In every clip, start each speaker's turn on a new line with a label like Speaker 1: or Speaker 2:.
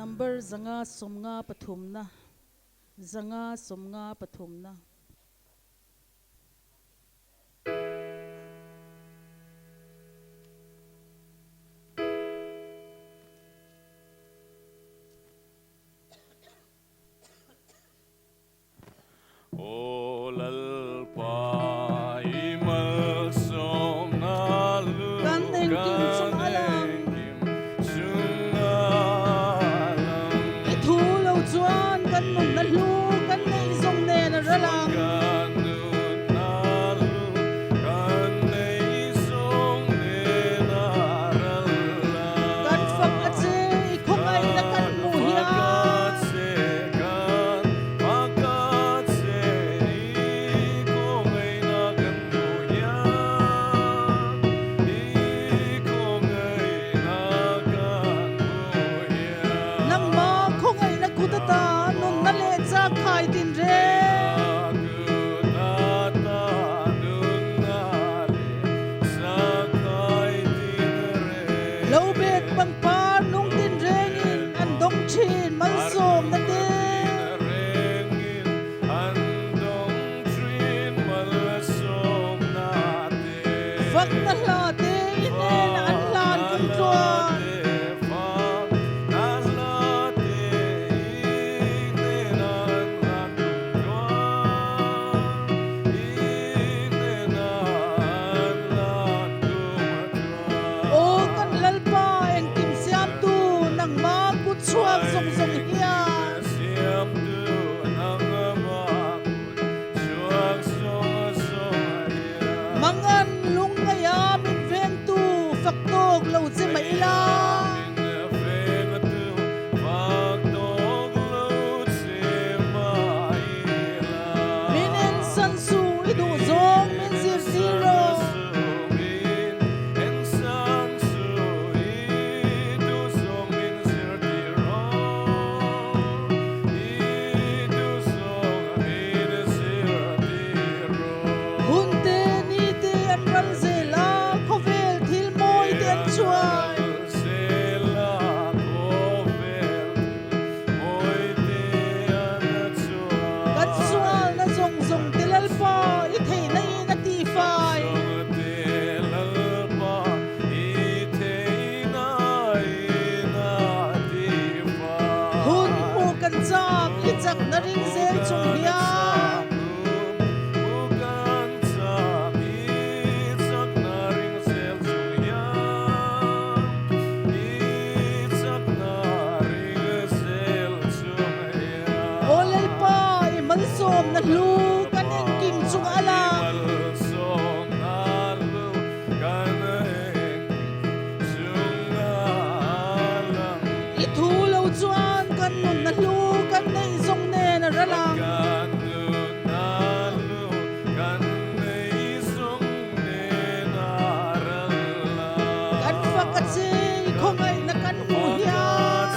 Speaker 1: Number 553 na, 553 na.
Speaker 2: Aw Lalpa i malsawmna lu
Speaker 1: Kan engkim chung
Speaker 2: kan
Speaker 1: a lang.
Speaker 2: engkim chung a lang.
Speaker 1: I thu lo chuan kan nunna hlu kan neih zawng nen a ral ang.
Speaker 2: Kan nunna lu kan neih zawng nen a ral ang.
Speaker 1: Kan fak a che i khawngaihna kan hmuh hian. Nangmah khawngaihna kut ata nunna leh chak khai tin reng. Lo bet pangpar nung tin rengin an dawng thin malsawmna te. Fakna hla te i hnenah an hlan kum tluan. Aw kan Lalpa engkim siamtu nangmah kut chhuak zawng zawng hian. Mangan lung ngaia min vengtu fak tawk lo che mai ila. Min en san su i duh zawng min zirtir rawh. Hun te ni te an ral zel a, khawvel thil mawi te an chuai. Kan sualna zawng zawng te Lalpa i theihna in a tifai. Hun hmuh kan chak i chakna ring zel chung hian. Aw Lalpa, i malsawmna hlu kan engkim chung a lang. I thu lo chuan kan nunna hlu kan neih zawng nen a ral ang. Kan fak a che i khawngaihna kan hmuh hian.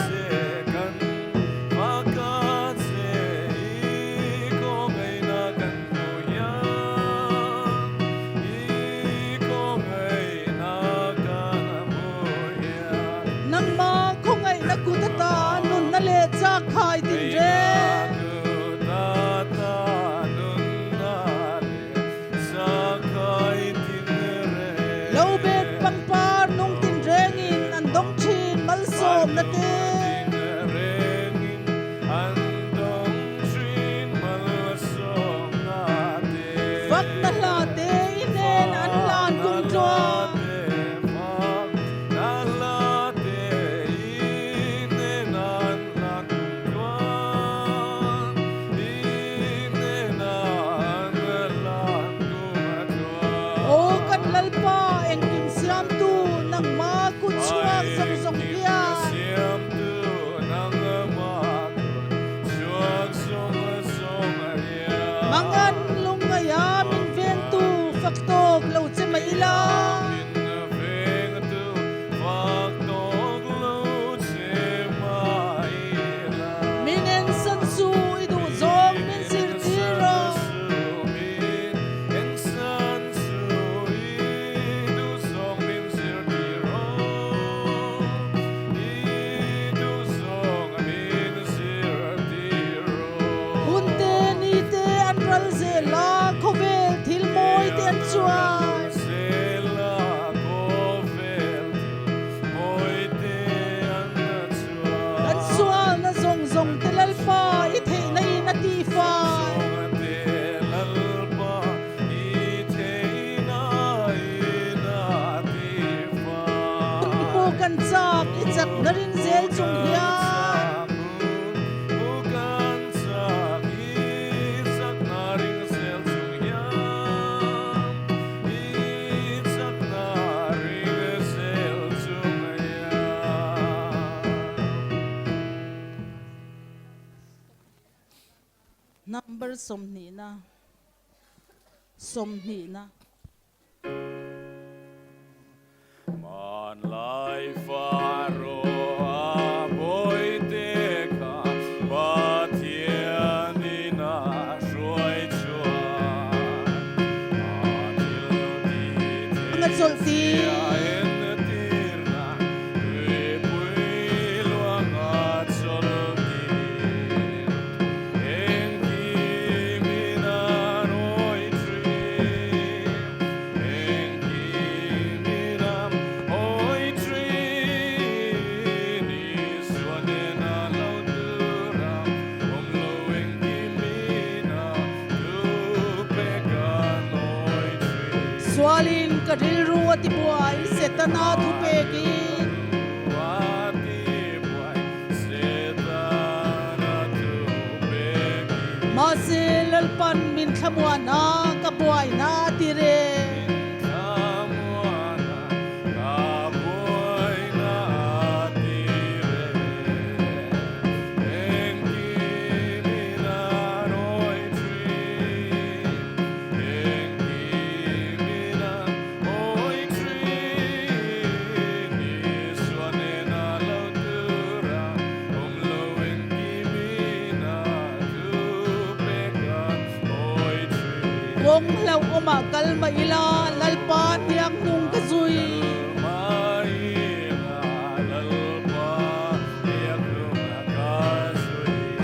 Speaker 1: Nangmah khawngaihna kut ata nunna leh chak khai tin reng. Lo bet pangpar nung tin rengin an dawng thin malsawmna te. Fakna hla te i hnen an hlan kum tluang. Aw kan Lalpa engkim siamtu nangmah kut chhuak zawng zawng hian. kan chak i chak na ring zel chung hian. Number sawmhnihna sawmhnihna.
Speaker 2: Hmanlai Faroa bawihte kha Pathianin a hruai chuan a thil tih theih zia entirna tuipui luang a chawlhtir. Engkim in an awi thin, engkim in an awi thin. Isua nena lo tur a awm lo, engkim in a thupek an awi thin.
Speaker 1: Sualin ka rilru a tibuai, Setana thupekin. Mahse Lalpan min thlamuan a, ka buaina a ti reng. Kawng hlauhawmah kal mah ila, Lalpa hniak hnung ka zui.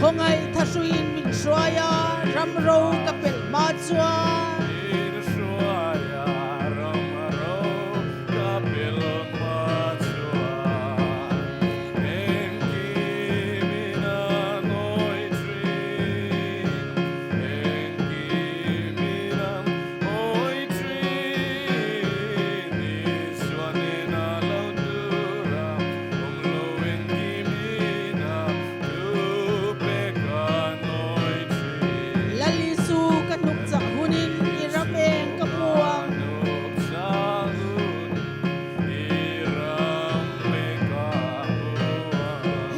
Speaker 1: Khawngaih thahruiin min hruai a, ram ro ka pelh hma chuan. Lalisu ka hnuk chak hunin i ram eng ka hmu ang.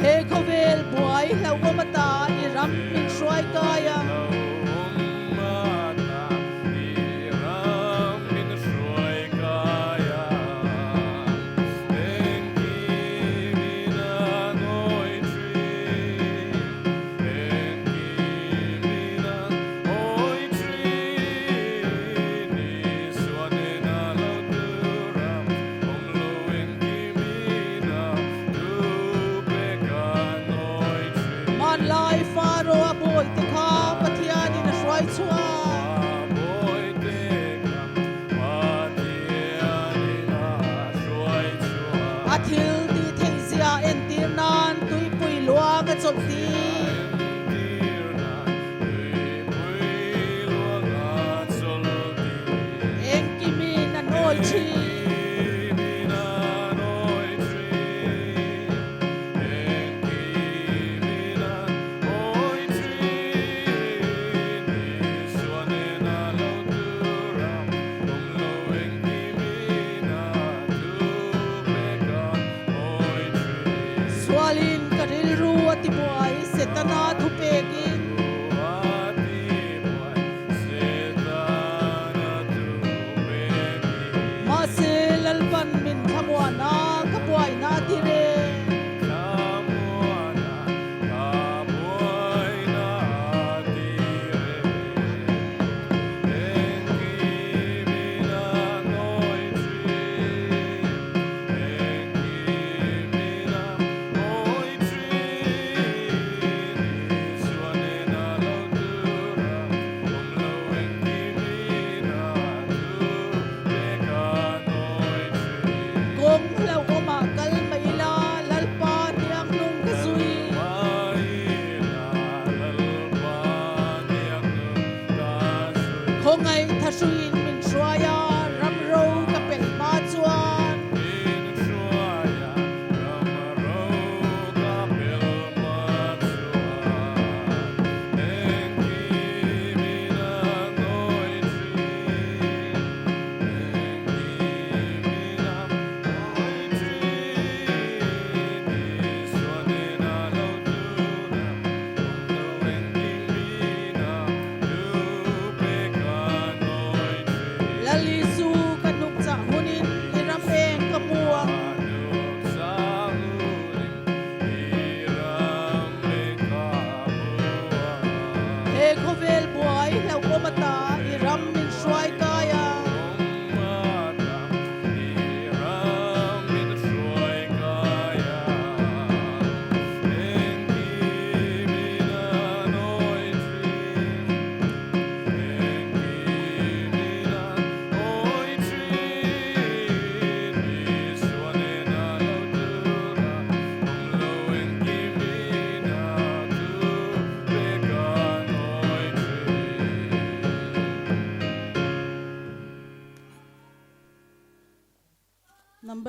Speaker 1: He khawvel buai hlauhawm ata i ram min hruai kai ang. Hmanlai Pharaoh-a bawihte kha Pathianin a hruai chhuak. A thil tih theih zia entir nan tuipui luang a chawlh tir. Engkimin an awi thin. Sualin ka rilru a ti buai, Setana thupekin. Mahse Lalpan min thlamuan a, ka buaina a ti reng.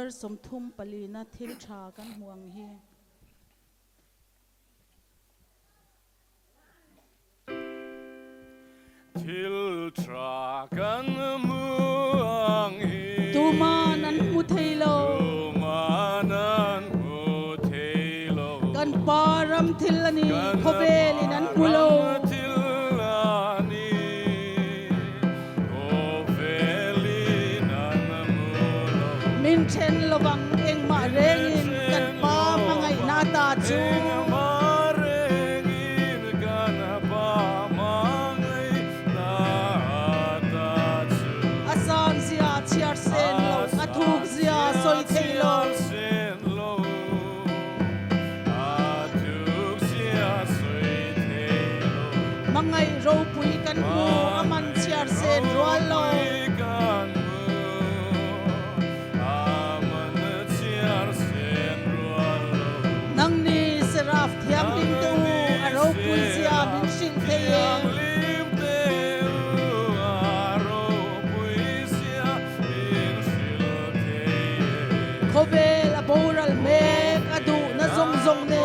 Speaker 1: Tlar 30 palina thil tha kan hmu ang hi.
Speaker 2: Thil tha kan hmu ang hi.
Speaker 1: Tuman an hmu thei lo.
Speaker 2: Tuman an hmu thei lo.
Speaker 1: Kan pa ram thil a ni, khawvelin an hmu lo.
Speaker 2: Kan pa ram thil a ni, khawvelin an hmu lo.
Speaker 1: Min then lovang engmah rengin kan pa hmangaihna ata chu.
Speaker 2: Engmah rengin kan pa hmangaihna ata chu.
Speaker 1: A san zia chhiar sen lo, a thuk zia sawi thei lo. Hmangaih ropui kan hmu, a man chhiar sen rual lo. Nangni Seraf thianghlim te u, a ropui zia min hrilh thei e. Khawvel a boral mek, a duhna zawng zawng nen.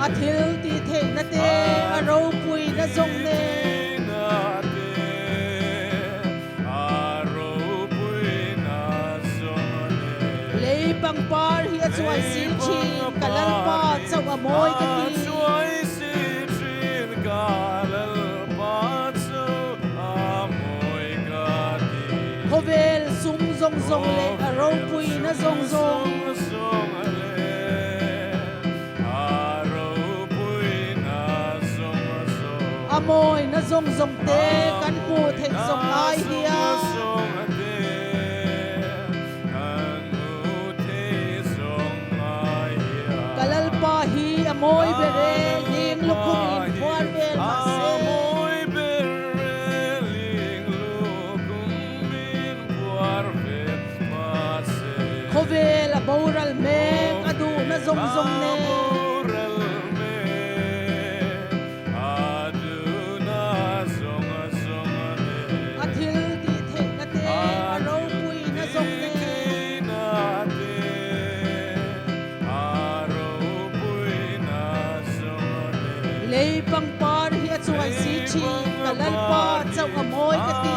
Speaker 1: A thil tih theihna te, a ropuina zawng nen. Lei pangpar hi a chuai si thin, ka Lalpa chauh a mawi ka ti. Khawvel sum zawng zawng leh a ropuina zawng zawng. A mawina zawng zawng te kan hmuh theih zawng ai hian. Ka Lalpa hi a mawi ber e, ling lukhum in phuar vel mah se. Khawvel a boral mek, a duhna zawng zawng nen. A thil tih theihna te, a ropuina zawng nen. Lei pangpar hi a chuai si thin, ka Lalpa chauh a mawi ka ti.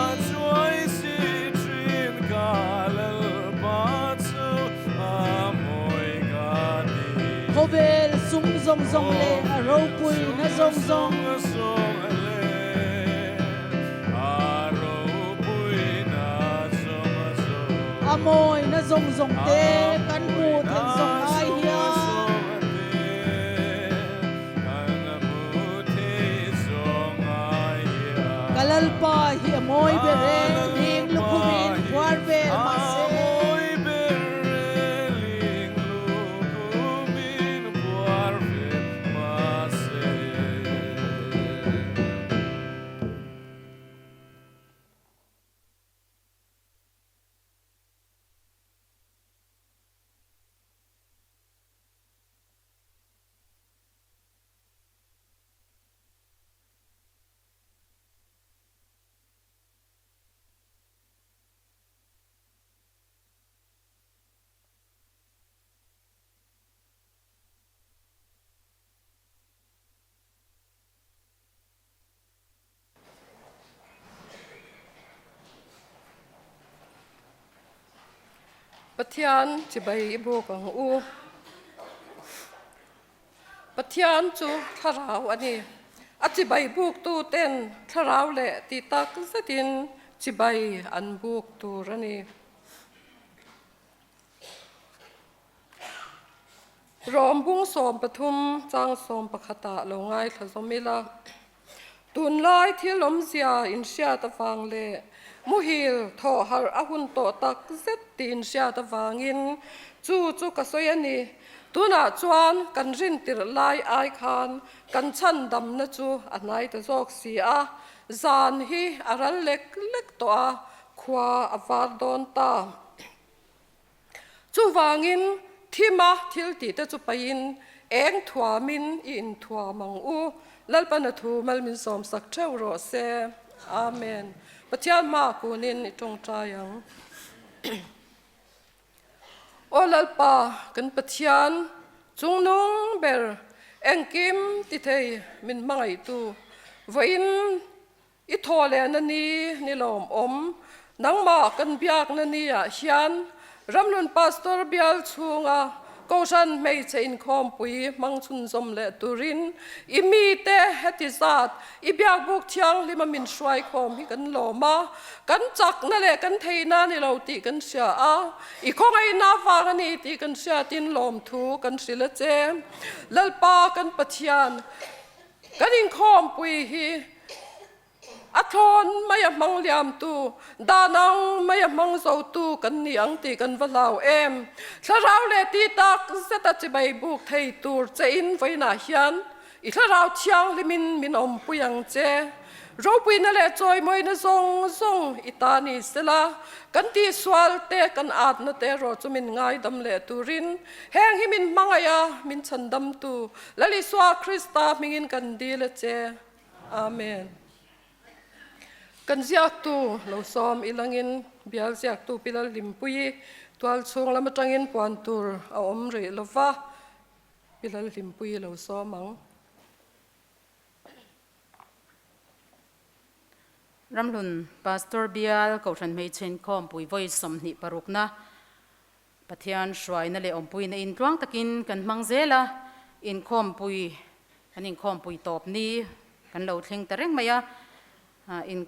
Speaker 1: Khawvel sum zawng zawng leh a ropuina zawng zawng. A mawina zawng zawng te kan hmuh theih zawng ai hian. Ka Lalpa hi a mawi ber e, ling lukhumin phuar vel mah se.
Speaker 3: Pathian chibai i buk ang u. Pathian chu thlarau a ni. A chibai buktu ten thlarau leh ti tak zetin chibai an buk tur a ni. Rawm bung 13 chang 11 ah lo ngaithla zawm ila. Tunlai thil awmzia inhriat avang leh muhil thawh harh a hun tawh tak zet tih inhriat avangin chu chu ka sawi a ni. Tunah chuan kan rintirh lai ai khan kan chhandamna chu a hnai ta zawk si a, zan hi a ral lek lek tawh a, khua a var dawn ta. Chuvangin thima thil tihte chu pahin eng thuamin i inthuam ang u. Lalpana thu mal min sawmsak theuh rawh se. Amen. Pathian hma kunin i tawngtai ang. Aw Lalpa, kan Pathian, chungnung ber, engkim ti thei min hmangaihtu, vawiin i thaw lehna ni ni lawmawm, nangmah kan biakna ni ah hian Ramhlun Pastor bial chhunga Kohhran hmeichhe inkhawmpui hmang chhunzawm leh turin i mite heti zat i biakbuk thianghlima min hruaikhawm hi kan lawm a, kan chakna leh kan theihna a ni lo tih kan hria a, i khawngaihna avang a ni tih kan hriatin lawmthu kan hrilh a che. Lalpa kan Pathian, kan inkhawmpui hi A thlawn mai a hmang liamtu, dan ang mai a hmang zotu kan ni ang tih kan va hlau em? Thlarau leh ti tak zeta chibai buk thei tur che in vawiinah hian i thlarau thianghlimin min awmpui ang che. Ropuina leh chawimawina zawng zawng i ta ni sela, kan tihsual te, kan atna te erawh chu min ngaidam leh turin heng hi min hmangaih a, min chhandamtu Lal Isua Krista hmingin kan dil a che. Amen. Kan ziaktu lo sawm ilangin bial ziaktu Pi Lalhlimpuii tual chhung lam atangin puan tur a awm rih lova, Pi Lalhlimpuii lo sawm ang.
Speaker 4: Ramhlun Pastor Bial Kohhran Hmeichhe Inkhawmpui vawi 26 na Pathian hruaina leh awmpuina in tluang takin kan hmang zel a, inkhawmpui kan inkhawmpui tawp ni kan lo thleng ta reng mai a, inkhawm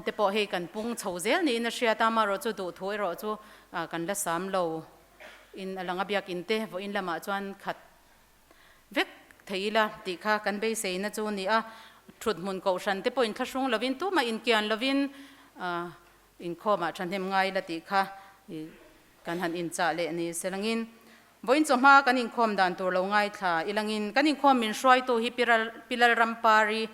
Speaker 4: te pawh hei kan pung chho zel niin a hriat a, amaherawh chu duhthu erawh chu kan la sam lo in a lang a, biakin te vawiin lamah chuan khat vek thei ila tih kha kan beiseina chu a ni a, thuthmun kohhran te pawh inthlahrung lovin tumah inkian lovin Inkhawmah thahnem ngai la tih kha kan han inchah leh ni se langin vawiin chawhma kan inkhawm dan tur lo ngaithla i langin kan inkhawm min hruaitu hi Pi Lalrampari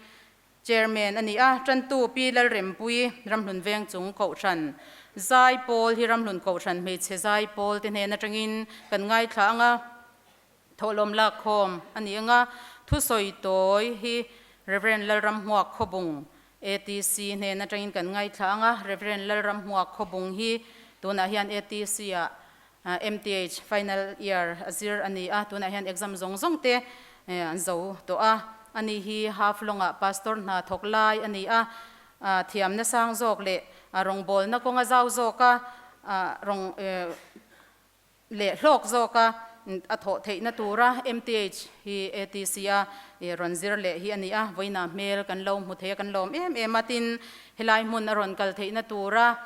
Speaker 4: Chairman a ni a, tantu Pi Lalrempui Ramhlun Vengchung Kohhran Zaipawl hi Ramhlun Kohhran hmeichhe Zaipawl te hnen atangin kan ngaithla ang a. Thawhlawm lakkhawm a ni anga thusawi tawi hi Rev. Lalramhmuak Khawbung, ATC, hnen atangin kan ngaithla anga Rev. Lalramhmuak Khawbung hi tunah hian ATC ah MTH final year a zir a ni a, tunah hian exam zawng zawng te an zo tawh a, ani hi Haflong ah pastor hna thawk lai a ni a, thiamna sang zawk leh rawngbawlna kawnga zau zawka rawng leh hlawk zawka a thawh theihna tura MTH hi ATC a rawn zir leh hi a ni a, vawiinah hmel kan lo hmu thei a, kan lawm em em a, tin helai hmun a rawn kal theihna tura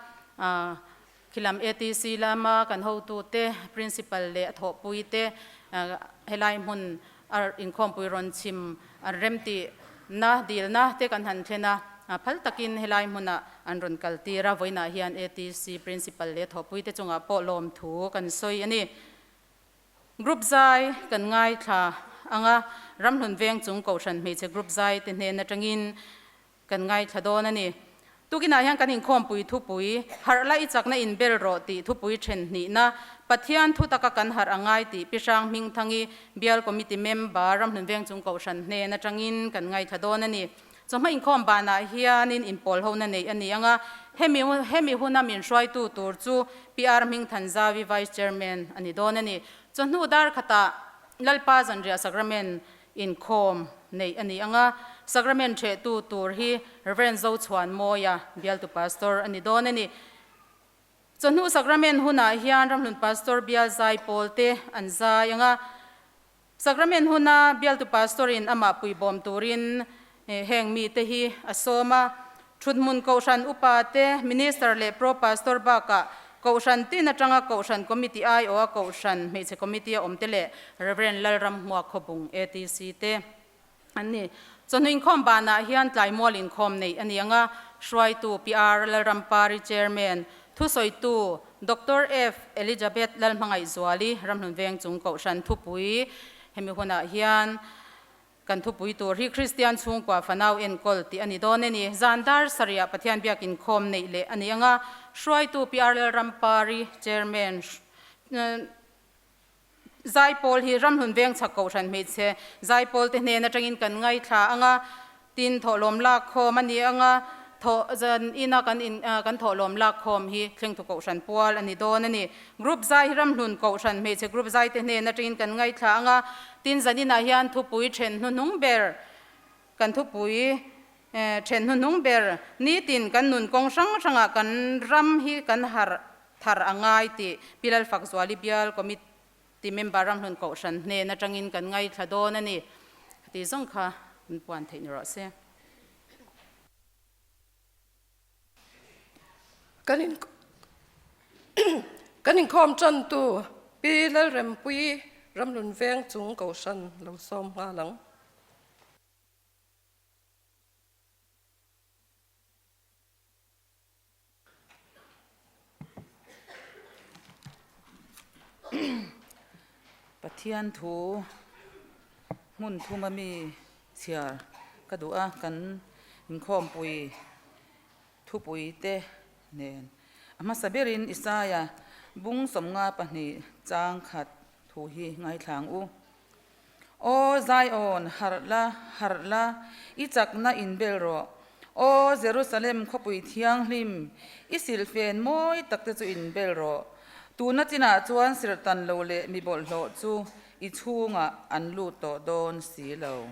Speaker 4: khilam ATC lama kan hotute Principal leh a thawhpui te helai hmun a inkhawmpui rawn chhim an remtihna dilna te kan han thlen a, phal takin helai hmunah an rawn kal tir a, vawiinah hian ATC Principal leh thawhpuite chungah pawh lawmthu kan sawi a ni. Group zai kan ngaithla ang a, Ramhlun Veng chung Kohhran hmeichhe group zai te hnen atangin Kan ngaithla dawn a ni. Tukinah hian kan inkhawmpui thupui, Harh la i chakna inbel rawh tih thupui then hnihna, Pathian thu taka kan harh a ngai tih Pi Hrang Hmingthangi, Bial Committee Member, Ramhlun Vengchung Kohhran hnen atangin kan ngaithla dawn a ni. Chawhma inkhawm banah hianin inpawl hona neih a ni ang a, hemi hemi huna min hruaitu tur chu PR Hmingthanzavi Vice Chairman a ni dawn a ni. Chawhnu dar khatah Lalpa Zanriah Sacrament Inkhawm neih a ni ang a, Sacrament ṭhehtu tur hi Rev. Zochhuanmawia, bialtu Pastor a ni dawn a ni. Chawhnu Sacrament hunah hian Ramhlun Pastor bial zai pawl te an zai ang a, Sacrament huna bialtu Pastor-in amah puibawm turin heng mite hi a sawm a, Thuthmun Kohhran Upa te, Minister leh Pro Pastor bakah Kohhran tin atanga Kohhran Committee aiawha Kohhran Hmeichhe Committee a awm te leh Rev. Lalramhmuak Khawbung ATC te an ni. Chawhnu inkhawm banah hian tlaimual inkhawm neih a ni ang a, hruaitu PR Lalrampari Chairman, thusawitu Doctor F. Elizabeth Lalhmangaihzuali, Ramhlun Vengchung Kohhran Thupui hemi hunah hian Kan thupui tur hi Kristian chhungkua fanau enkawl tih a ni dawn a ni. Zan dar sarihah Pathian biak inkhawm neih leh a ni ang a, hruaitu Pi Arlel Rampari, Chairman, Zaipawl hi Ramhlun Vengchhak Kohhran hmeichhe Zaipawl te hnen atangin kan ngaithla ang a. Tin, thawhlawm lak khawm a ni ang a, thawh zan ina kan in kan thawhlawm lak khawm hi thlengthu kohhran pual a ni dawn a ni. Group zai hi ramhlun kohhran hmeichhe group zai te hnen atangin kan ngaithla ang a, tin zan inah hian thupui then hnuhnung ber kan thupui then hnuhnung ber nitin kan nun kawng hrang hrangah kan ram hi kan harh thar a ngai tih Pi Lalfakzuali Bial Committee member ramhlun kohhran hnen atangin kan ngaithla dawn a ni tih zawng kha an puan theih ni rawh se.
Speaker 3: Kan in kan inkhawm tantu Pi Lalrempuii Ramhlun Veng chung kohhran lo sawm nghal ang.
Speaker 5: Pathian thu hmun thuma mi chhiar ka duh a, kan inkhawmpui thupui te nen a hmasa berin Isaia bung 52 chang khat thu hi ngaithla ang u. Aw Zion, harh la, harh la, i chakna inbel rawh. Aw Jerusalem khawpui thianghlim, i silhfen mawi takte chu inbel rawh. Tuna chinah chuan sirhtan lo leh mi bawlhhlawh chu i chhungah an lut tawh dawn si lo.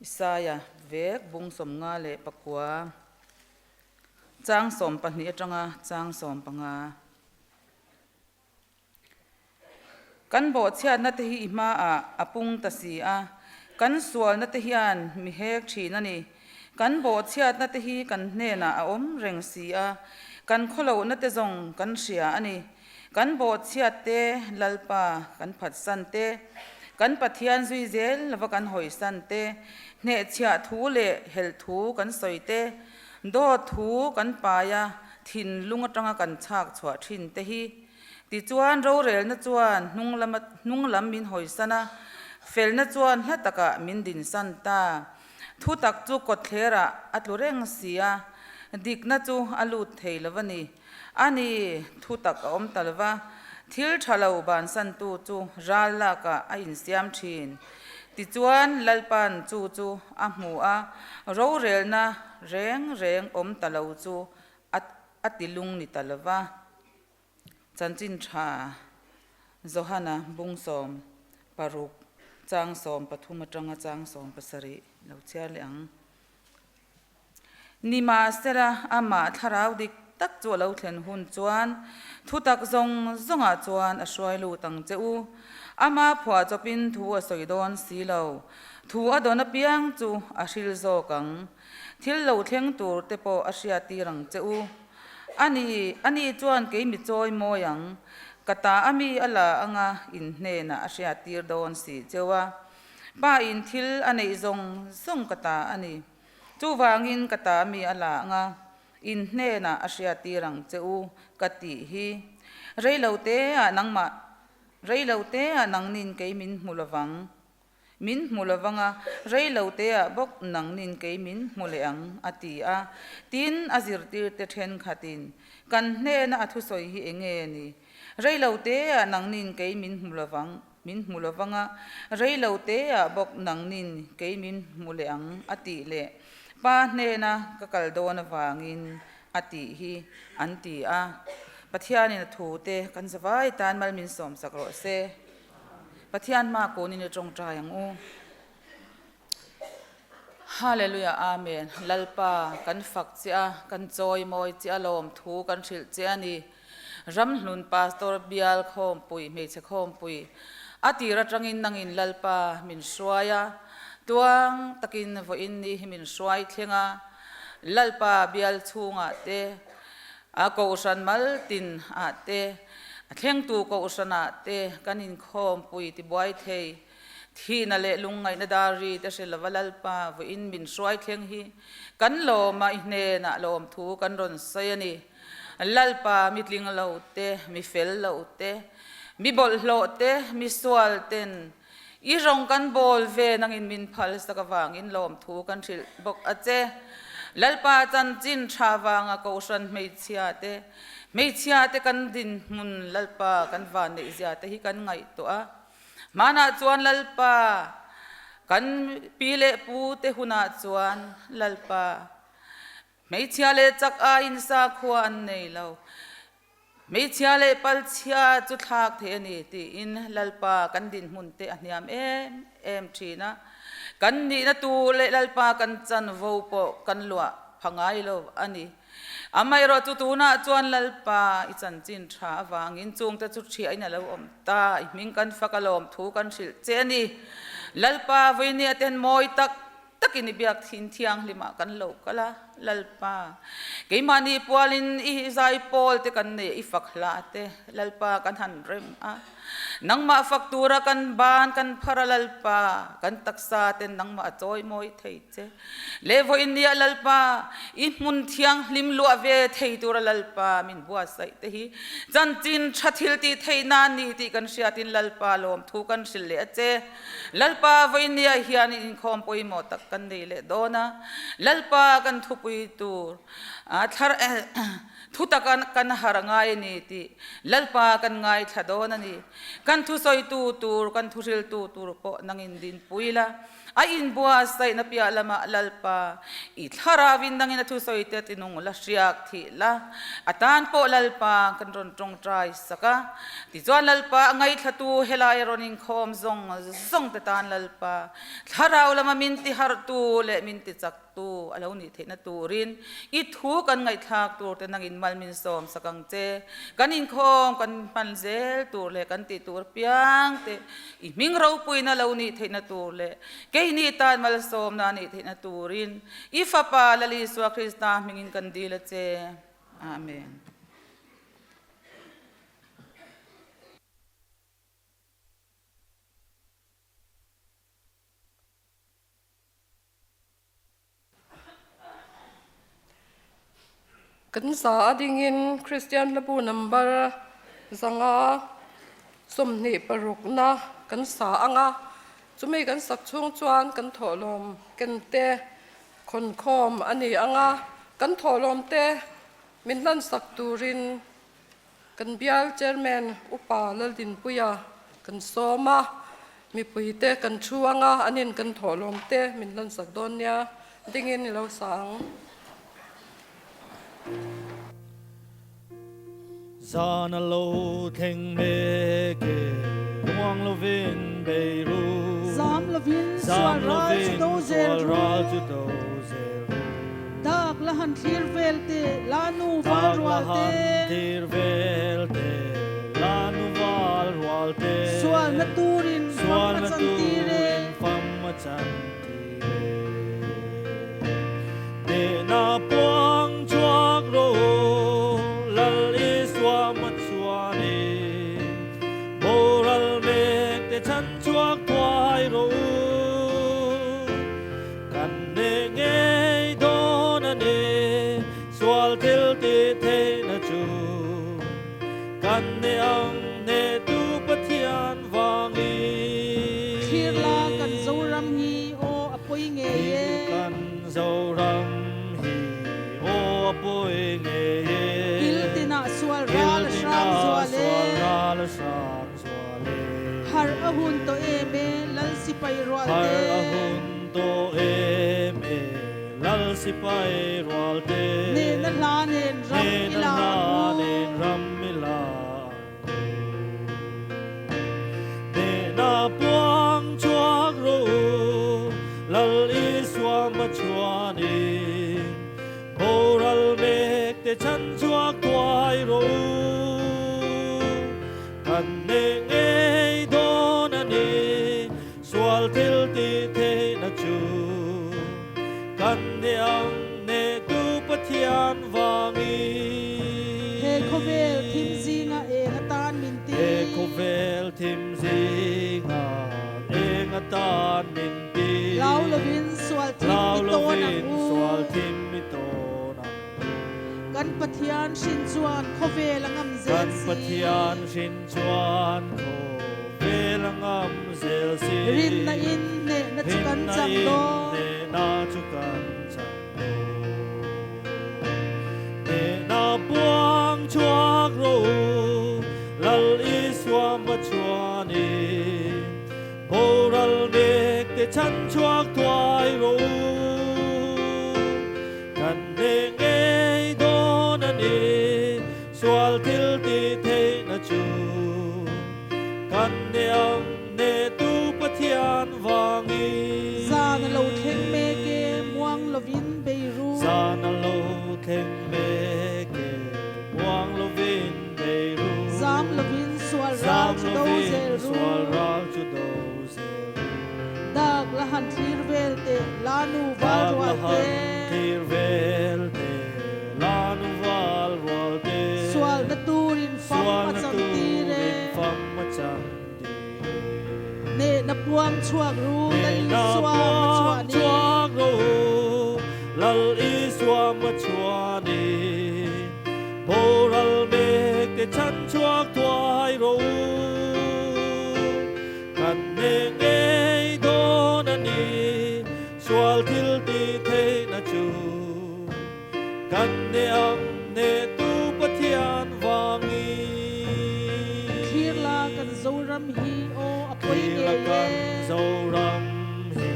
Speaker 5: Isaia vek bung 59, chang 12 atanga chang 15. Kan bawhchhiatna te hi i hmaah a pung ta si a, kan sualna te hian mi hek thin a ni. Kan bawhchhiatna te hi kan hnenah a awm reng si a, kan khawlohna te zawng kan hria a ni. Kan bawhchhiat te Lalpa kan phatsan te, kan Pathian zui zel lova kan hawisan te, hnehchhiah thu leh helh thu kan sawi te, dawt thu kan pai a, thinlung atanga kan chhak chhuah thin te hi. Tichuan rorelna chuan hnung lam min hawisan a, felna chuan hla takah min dinsan ta. Thu tak chu kawtthlerah a tlu reng si a, dikna chu a lut thei lo a ni. A ni, thu tak a awm ta lo va, thil tha lo bansantu chu ral lakah a insiam thin. Tichuan Lalpa'n chu chu a hmu a, rorelna reng reng awm ta lo chu a ti lung ni ta lo va. Chanchin tha Johana bung 16 chang 13 atanga chang 17 lo chhiar leh ang. Nimahsela amah thlarau dik tak chu a lo thlen hun chuan thutak zawng zawngah chuan a hruai lut ang che u. Ama phuah chawpin thu a sawi dawn si lo. Thu a dawn apiang chu a hril zawk ang. Thil lo thleng tur te pawh a hriattir ang che u. A ni, a ni chuan kei mi chawi mawi ang, ka ta a mi a la anga in hnenah a hriattir dawn si cheu a. Pa in thil a neih zawng zawng ka ta a ni. Chuvangin ka ta mi a la anga in hnenah a hriattir ang che u ka tih hi. Reilote ah nangmah, reilote ah nangnin kei min hmu lovang. Min hmu lo vang a, rei lo teah bawk nangnin kei min hmu leh ang, a ti a. Tin, a zirtirte thenkhatin, Kan hnena a thusawi hi eng nge ni? Rei lo teah nangnin kei min hmu lo vang, min hmu lo vang a, rei lo teah bawk nangnin kei min hmu leh ang, a tih leh Pa hnena ka kal dawn avangin a tih hi, an ti a. Pathianin a thute kan zavai tan mal min sawmsak rawh se. Pathian hma kunin i tawngtai ang u. Hallelujah Amen Lalpa kan fak che a kan chawi mawi che a lawm thu kan hrilh che a ni. Ramhlun Pastor bial khawmpui hmeichhe khawmpui a tir atangin nangin Lalpa min hruai a tuang takin vawiin ni hi min hruai thleng a Lalpa bial chhungah te A kohhran mal tin ah te, a thlengtu kohhran ah te kan inkhawmpui tibuai thei. Thihna leh lungngaihna dar ri te hre lova Lalpa vawiin min hruai thleng hi kan lawma i hnenah lawmthu kan rawn sawi a ni. Lalpa mi tling lo te, mi fel lo te, mi bawlhhlawh te, mi sual ten i rawng kan bawl ve nangin min phal sak avangin lawmthu kan hrilh bawk a che. Lalpa chanchin tha vanga kohhran hmeichhia te, hmeichhia te kan dinhmun Lalpa kan van neih zia te hi kan ngaihtuah a. Hmanah chuan Lalpa. Kan pi leh pu te hunah chuan Lalpa, hmeichhia leh chak aiin sakhua an nei lo. Hmeichhia leh palchhia chu thlak theih a ni tiin Lalpa kan dinhmun te a hniam em em thin a. Kan nihna tur leh Lalpa kan chanvo pawh kan luah pha ngai lo a ni. Amaherawh chu tunah chuan Lalpa i chanchin tha avangin chungte chu thiahin a lo awm ta, i hming kan fak alawm thu kan hrilh che a ni. Lalpa vawinia ten mawi tak takin i biak thin thianghlimah kan lo kal a, Lalpa keimahni pualin i zaipawl te kan nei a, i fak hla te Lalpa kan han rem a. Nangmah fak tura kan ban kan phar a Lalpa, kan taksa ten nangmah a chawi mawi thei che. Le vawiin nia Lalpa, i hmun thianghlim luah ve thei tura Lalpa min buatsaih te hi chanchin tha thil tih theih nan ni tih kan hriatin Lalpa lawmthu kan hrilh leh a che. Lalpa vawiin nia hian in inkhawm pawimawh tak kan nei leh dawn a, Lalpa kan thupui tur thlar Thu taka kan har a ngai a ni tih Lalpa kan ngaithla dawn a ni. Kan thusawitu tur, kan thuhriltu tur pawh nangin dinpui la. A inbuatsaihna piah lamah Lalpa, i thlarauin nangin a thusawite tinung la hriak thih la. A tan pawh Lalpa kan rawn tawngtai sak a. Tichuan Lalpa a ngaithlatu helai a rawn inkhawm zawng zawng te tan Lalpa, thlarau lama min tiharhtu leh min tichak Tu a lo nih theihna turin i thu kan ngaihthlak tur te nangin mal min sawm sak ang che. Kan inkhawm kan hman zel tur leh kan tih tur apiang te i hming ropuina lo nih theihna tur leh keini tan malsawmna a nih theihna turin i Fapa Lal Isua Krista hmingin kan dil a che. Amen.
Speaker 3: Kan za a dingin Kristian hlabu number 526 na kan sa ang a, chumi kan sak chhung chuan kan thawhlawm ken te khawnkhawm a ni ang a, kan thawhlawm te min hlansak turin Kan bial Chairman Upa Laldinpuia kan sawm a, mipuite kan thu ang a, an in kan thawhlawm te min hlansak dawn nia, dingin i lo sa ang.
Speaker 6: Zan a lo thleng mek e, ruang lovin bei ru.
Speaker 1: Zam lovin sual ral chu do zel ru. Dak la han thlir vel te, la nu val rual te. Sualna turin fam a chan tir e.
Speaker 6: Kan ne ngei dawn a ni, sual thil ti theihna chu. Kan ne ang hnetu Pathian vangin.
Speaker 1: Thlir la kan Zoram hi aw a pawi ngei e.
Speaker 6: Thlir kan Zoram hi aw a pawi ngei e.
Speaker 1: Kil tinah sual ral a hrang zual e.
Speaker 6: Kil tinah sual ral a hrang zual e.
Speaker 1: Harh a hun tawh em e, Lal sipai rual te.
Speaker 6: Harh a hun tawh em e, Lal sipai rual te.
Speaker 1: Nehna hla nen ram i la ang u.
Speaker 6: Nehna hla nen ram i la ang u. Nehna puang chhuak rawh u, Lal Isua hmachhuanin. Boral mek te chhan chhuak thuai rawh u. Kan hneh ngei dawn a ni, sual thil tih theihna chu. Kan hneh ang hnehtu Pathian vangin.
Speaker 1: He khawvel thim zinga eng atan min ti.
Speaker 6: He khawvel thim zinga eng atan min ti.
Speaker 1: Lau lovin sual thim i tawn ang u.
Speaker 6: Lau lovin sual thim i tawn ang u.
Speaker 1: Kan Pathian hrin chuan khawvel a ngam zel
Speaker 6: Kan
Speaker 1: si.
Speaker 6: Pathian hrin chuan khawvel a ngam zel si.
Speaker 1: Rinna in hnehna chu kan chang dawn.
Speaker 6: Rinna in hnehna chu kan chang dawn. Hnehna puang chhuak rawh u, Lal Isua hmachhuanin. Boral mek te. chan chhuak thuai rawh u. Kan hneh ngei dawn a ni, sual thil tih theihna chu. Kan hneh ang hnehtu Pathian vangin.
Speaker 1: Zan a lo thleng mek e, muang lovin bei ru.
Speaker 6: Zan a lo thleng mek e, muang lovin bei ru.
Speaker 1: Zam lovin sual ral chu do zel ru.
Speaker 6: Zam lovin sual ral chu do zel ru.
Speaker 1: Dak la han thlir vel teh, la nu val rual te.
Speaker 6: Dak la han thlir vel teh, la nu val rual te.
Speaker 1: Sualna turin fam a chan tir e.
Speaker 6: Sualna turin fam a chan tir e.
Speaker 1: Nehna puang chhuak ru, Lal Isua ma chuan i.
Speaker 6: Nehna puang chhuak ru, Lal Isua ma chuan i. Boral mek te chan chhuak thuai rawh u. Kan hneh ngei dawn a ni, sual thil tih theihna chu. Kan hneh ang hnehtu Pathian vangin.
Speaker 1: Thlir la kan Zoram hi aw a pawi ngei e.
Speaker 6: Thlir la kan Zoram hi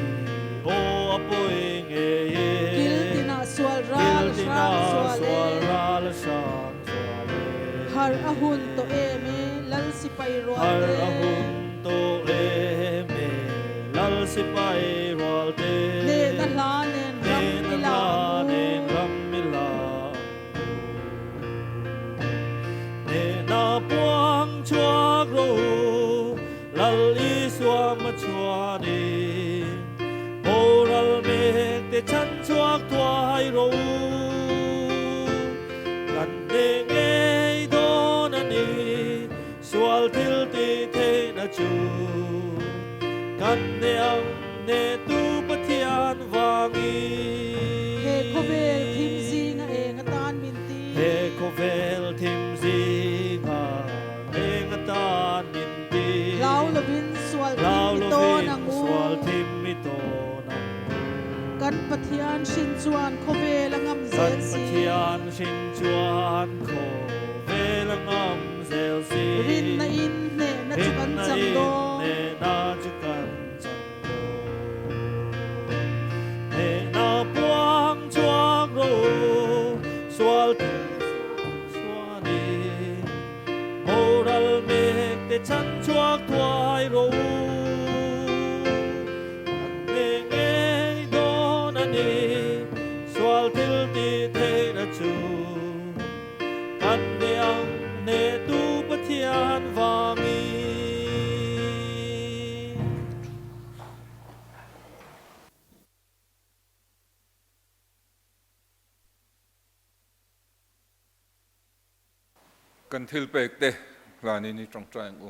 Speaker 6: aw a pawi ngei e.
Speaker 1: Kil tinah sual ral a hrang zual e.
Speaker 6: Kil tinah sual ral a hrang zual e.
Speaker 1: Har a hun tawh em e Lal sipai rual te.
Speaker 6: Har a hun tawh em e Lal sipai rual te.
Speaker 1: Nehna hla nen ram i la ang u.
Speaker 6: Nehna hla nen ram i la ang u. Nehna puang chhuak rawh u, Lal Isua ma chuan i. Boral mek te chhan chhuak thuai rawh u. Kan hneh ngei dawn a ni, sual thil tih theihna chu. Kan hneh ang hnehtu Pathian vangin.
Speaker 1: He khawvel thim zinga eng atan min ti.
Speaker 6: He khawvel thim zinga eng atan min ti.
Speaker 1: Hlau lovin sual thim i tawn ang u.
Speaker 6: Hlau lovin sual thim i tawn ang u.
Speaker 1: Kan Pathian hrin chuan khawvel a ngam zel si.
Speaker 6: Kan Pathian hrin chuan khawvel a ngam zel si.
Speaker 1: Rinna in hnehna chu kan chang dawn.
Speaker 6: Rinna in hnehna chu kan chang dawn. Hnehna puang chhuak rawh u, sual chuan in boral mek te chhan chhuak thuai rawh u. Kan hneh ngei dawn a ni, sual thil tih theihna chu. Kan hneh ang hnehtu Pathian vangin.
Speaker 2: Kan thil pek te hlanin i tawngtai ang u.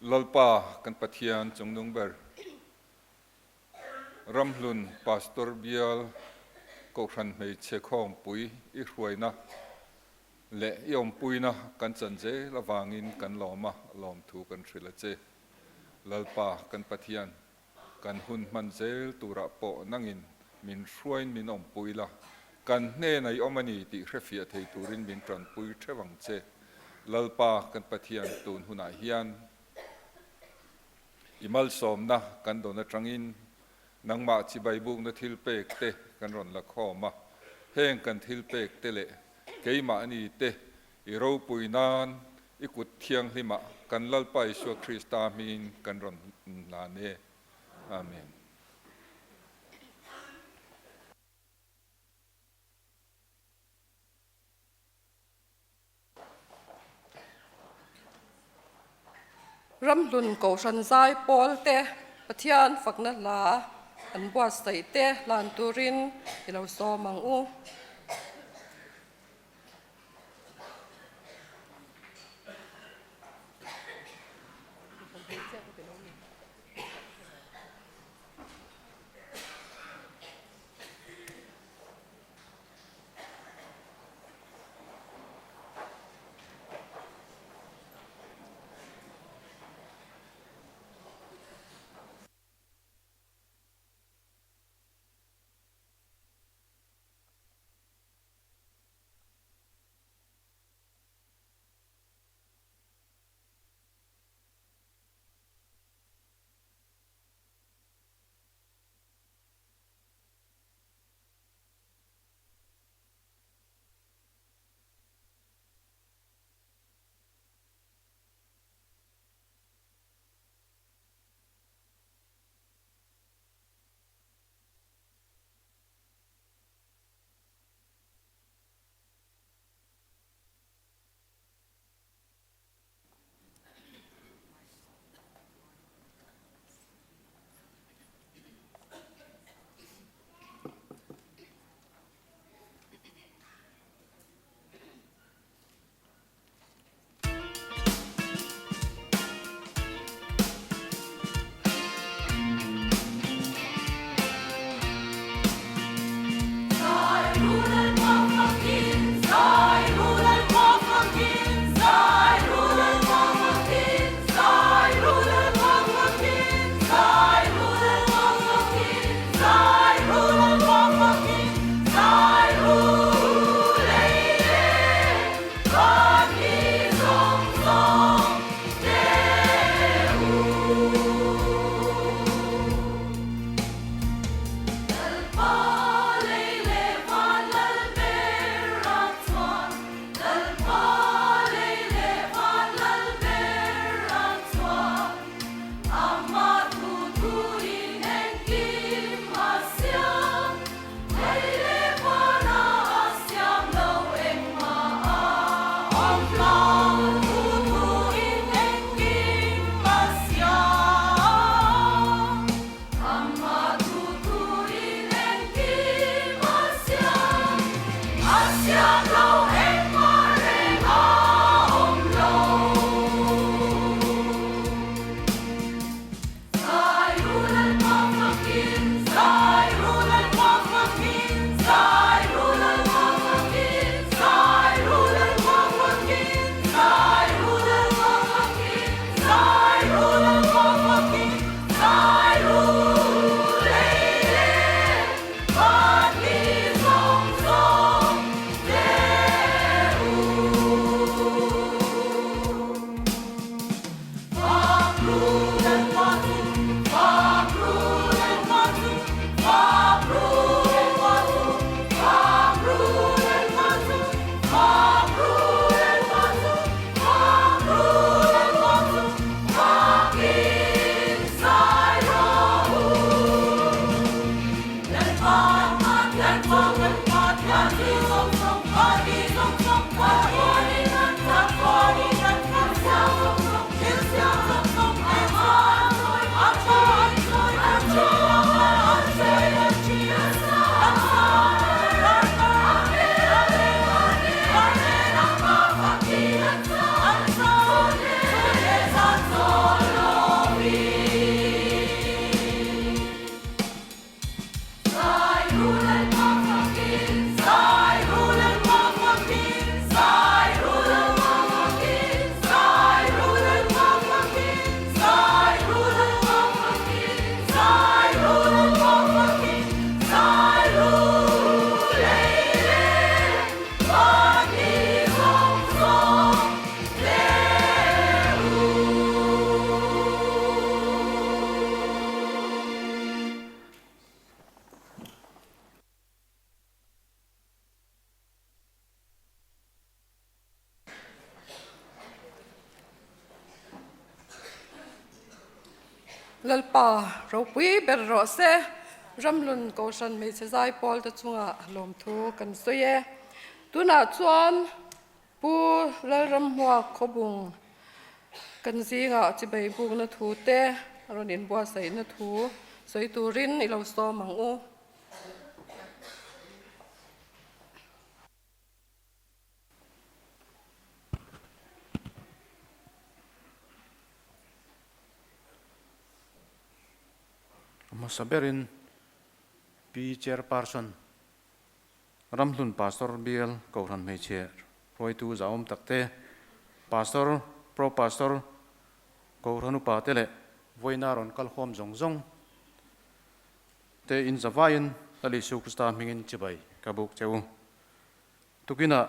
Speaker 2: Lalpa kan Pathian chungnung ber Ramhlun Pastor Bial Kohhran Hmeichhe Khawmpui i hruaina leh i awmpuina kan chan zel avangin kan lawm a, lawmthu kan hrilh a che. Lalpa kan Pathian kan hun hman zel turah pawh nangin min hruain min awmpui la, kan hnena i awm a ni tih hrefiah thei turin min tanpui theuh ang che. Lalpa kan Pathian tun hunah hian I malsawmna kan dawn atangin nangmah chibai bukna thil pek te kan rawn la khawm a, heng kan thil pek te leh keimahni te i ropui nan i kut thianghlimah kan Lalpa Isua Krista hmingin kan rawn hlan e. Amen.
Speaker 3: Ramhlun Kohhran zai pawl te Pathian fakna hla an buatsaih te hlan turin i lo sawm ang u. Lalpa ropui ber rawh se, Ramhlun Kohhran hmeichhe zai pawl te chungah lawmthu kan sawi e. Tunah chuan Pu Lalramhmuak Khawbung kan zingah chibai bukna thu te a rawn inbuatsaihna thu sawi turin i lo sawm ang u.
Speaker 7: A hmasa berin Pi Chairperson Ramhlun Pastor Bial Kohhran Hmeichhe hruaitu zahawm takte, Pastor, Pro Pastor, Kohhran upa te leh vawiina rawn kal khawm zawng zawng te in zavaiin Lal Isu Krista hmingin chibai ka buk che u. Tukinah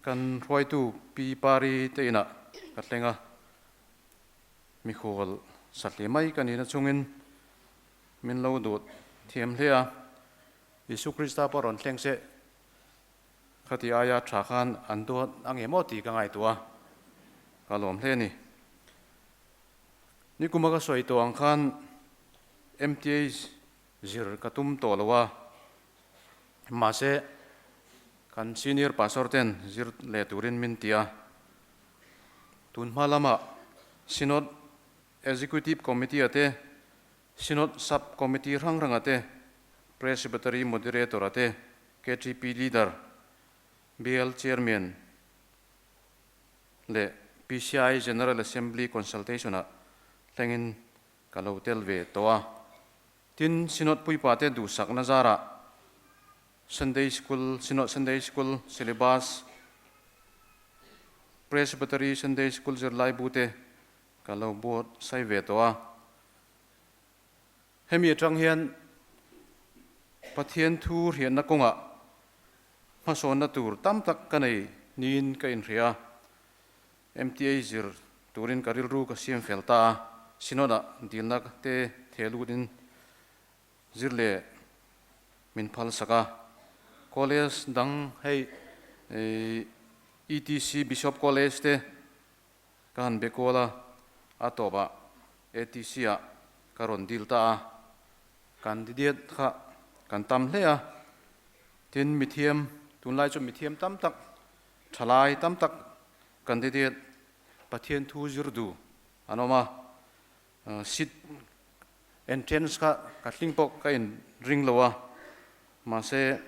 Speaker 7: kan hruaitu Pi Pari te inah ka thleng a, mikhual satli mai ka nihna chungin Min lo duh thiam hle a, Isu Krista pawh rawn thleng se, khati aia tha khan an duat a nge maw tih ka ngaihtuah a, ka lawm hle a ni. Nikuma ka sawi tawh ang khan MTA zir ka tum tawh lo a, mahse kan senior pastor ten zir leh turin min ti a, tun hma lamah Synod Executive Committee-a te, Synod Sub Committee hrang hranga te, Presbytery Moderator-a te, KTP Leader, Bial Chairman leh PCI General Assembly Consultation-ah thlengin ka lo tel ve tawh a. Tin, Synod puipate duhsakna zarah Sunday School, Synod Sunday School Syllabus, Presbytery Sunday School zirlaibu te Ka lo buat sai ve tawh a. Hemi atang hian Pathian thu hriatna kawngah hmasawnna tur tam tak ka nei niin ka inhria a. MTA zir turin ka rilru ka siam fel ta a, Synod-ah dilna te theh lutin zir leh min phal sak a. College dang hei ETC Bishop College te Ka han be kual a, a tawpah ATC ah ka rawn dil ta a, candidate kha kan tam hle a, tin mithiam, tunlai chu mithiam tam tak, thalai tam tak candidate Pathian thu zir duh an awm a, seat entrance kha ka tling pawh ka in ring lo a, mahse.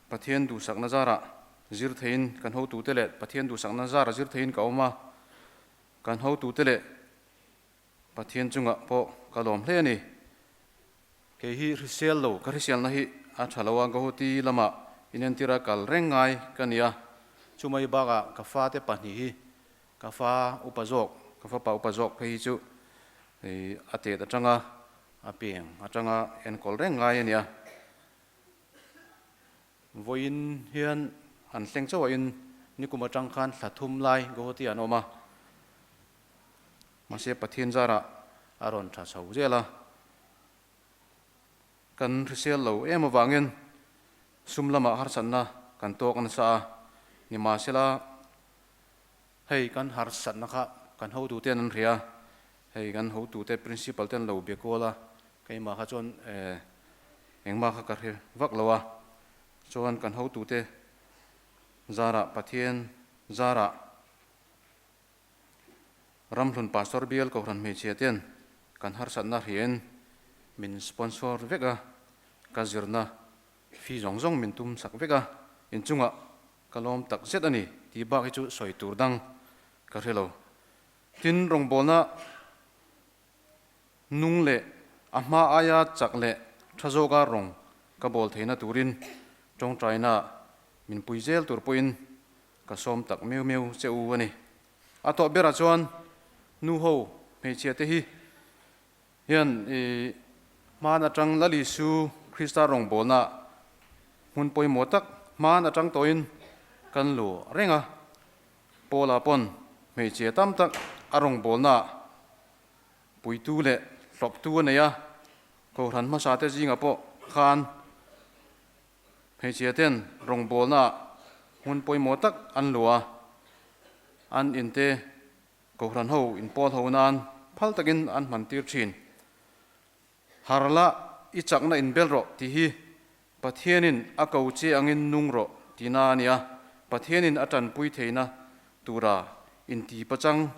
Speaker 7: Pathian duhsakna zarah zir theiin kan hotute leh Pathian duhsakna zara zir theiin ka awm a, kan hotute leh Pathian chungah pawh ka lawm hle a ni. Kei hi hrisel lo, ka hriselna hi a tha lo a, Guwahati lamah inentira kal reng ngai ka ni a. Chumai bakah ka fate pahnih hi ka fa upa zawk, ka fapa upa zawk phei hi chu a tet atanga a peng atanga enkawl reng ngai a ni a. Vawiin hian an thleng chauh ahin nikum atang khan thla thum lai Guwahati an awm a, mahse Pathian zarah a rawn tha chho zel a. Kan hrisel lo em avangin sum lamah harsatna kan tawk nasa a, nimahsela hei kan harsatna kha kan hotute an an hria a, hei kan hotute principal te an lo bia kual a, keimah kha chuan engmah kha ka hre vak lo a, chuan kan hotute zarah Pathian zarah Ramhlun Pastor Bial Kohhran hmeichhia ten kan harsatna hriain min sponsor vek a, ka zirna fee zawng zawng min tum sak vek a, inchungah ka lawm tak zet a ni tih bak hi chu sawi tur dang ka hre lo. Tin, rawngbawlna nung leh a hma aia chak leh tha zawka rawng ka bawl theihna turin tawngtaina min pui zel tur pawhin ka sawm tak meu meu che u a ni. A tawh berah chuan nu ho hmeichhia te hi hian i hman atang Lal Isu Krista rawngbawlna hmun pawimawh tak hman atang tawhin kan lu reng a. Paula pawn hmeichhia tam tak a rawngbawlna puitu leh hlawptu a nei a, Kohhran hmasa te zingah pawh khan Hmeichhia ten rawngbawlna ah hmun pawimawh tak an luah a, an inte Kohhran ho inpawl ho nan phal takin an hman tir thin. Harla i chakna inbel rawh tih hi Pathianin a ko che angin nung rawh tihna a nia, Pathianin a tanpui theihna tura inti pachang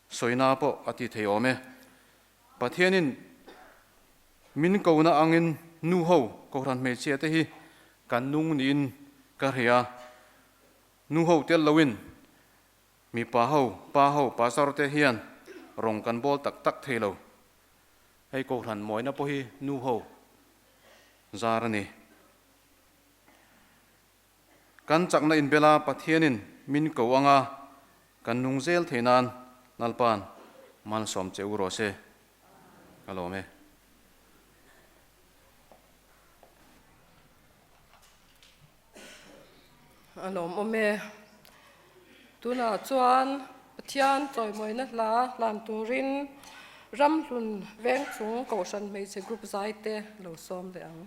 Speaker 7: Sawina pawh a ti thei awm e. Pathianin min kona angin nu ho Kohhran hmeichhia te hi kan nung niin ka hria. Nu ho tel loin mipa ho, pa ho, pastor te hian rawng kan bawl tak tak thei lo. Hei Kohhran mawina pawh hi nu ho zar a ni. Kan chakna inbela Pathianin min ko anga kan nung zel thei nan Lalpa'n malsawm che u rawh se. Ka lawm e.
Speaker 3: A lawmawm e. Tunah chuan Pathian chawimawina hla hlan turin Ramhlun Vengchung Kohhran Hmeichhe Group zaite lo sawm leh ang.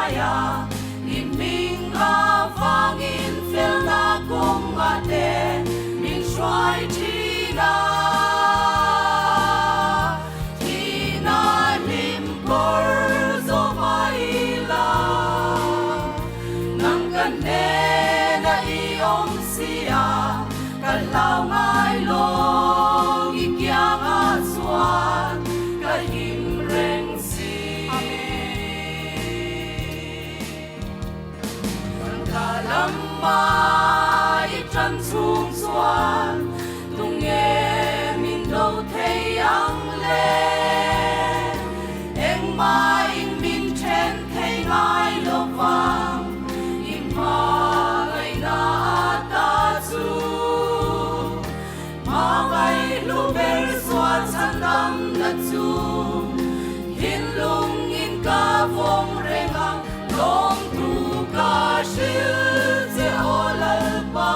Speaker 8: hruaia i hming avangin felna kawngah te min hruai thin a. Thihna hlim kawr zawh mai ila, nang ka hnena i awm si a, ka hlau ngai lo i kiangah chuan ka him reng si. Kan lama i tan chhung chuan tunge min do thei ang le? Engmah in min then thei ngai lo vang, i hmangaihna ata chu. Hmangaih hlu ber sual chhandamna chu thinlung in ka vawng reng a, lawmtu ka hrilh che aw Lalpa.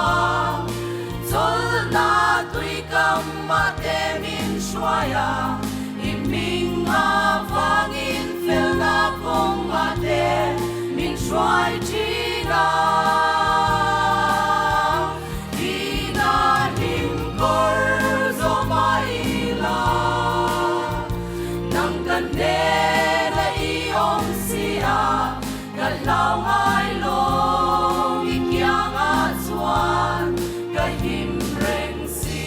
Speaker 8: Chawlhna tui kam mah te min hruai a, i hming avangin felna kawngah te min hruai thin a. Tina hlim kawr zawh mai ila, nang ka hnena i awm si a, ka hlau ngai lo i kiangah chuan ka him reng si.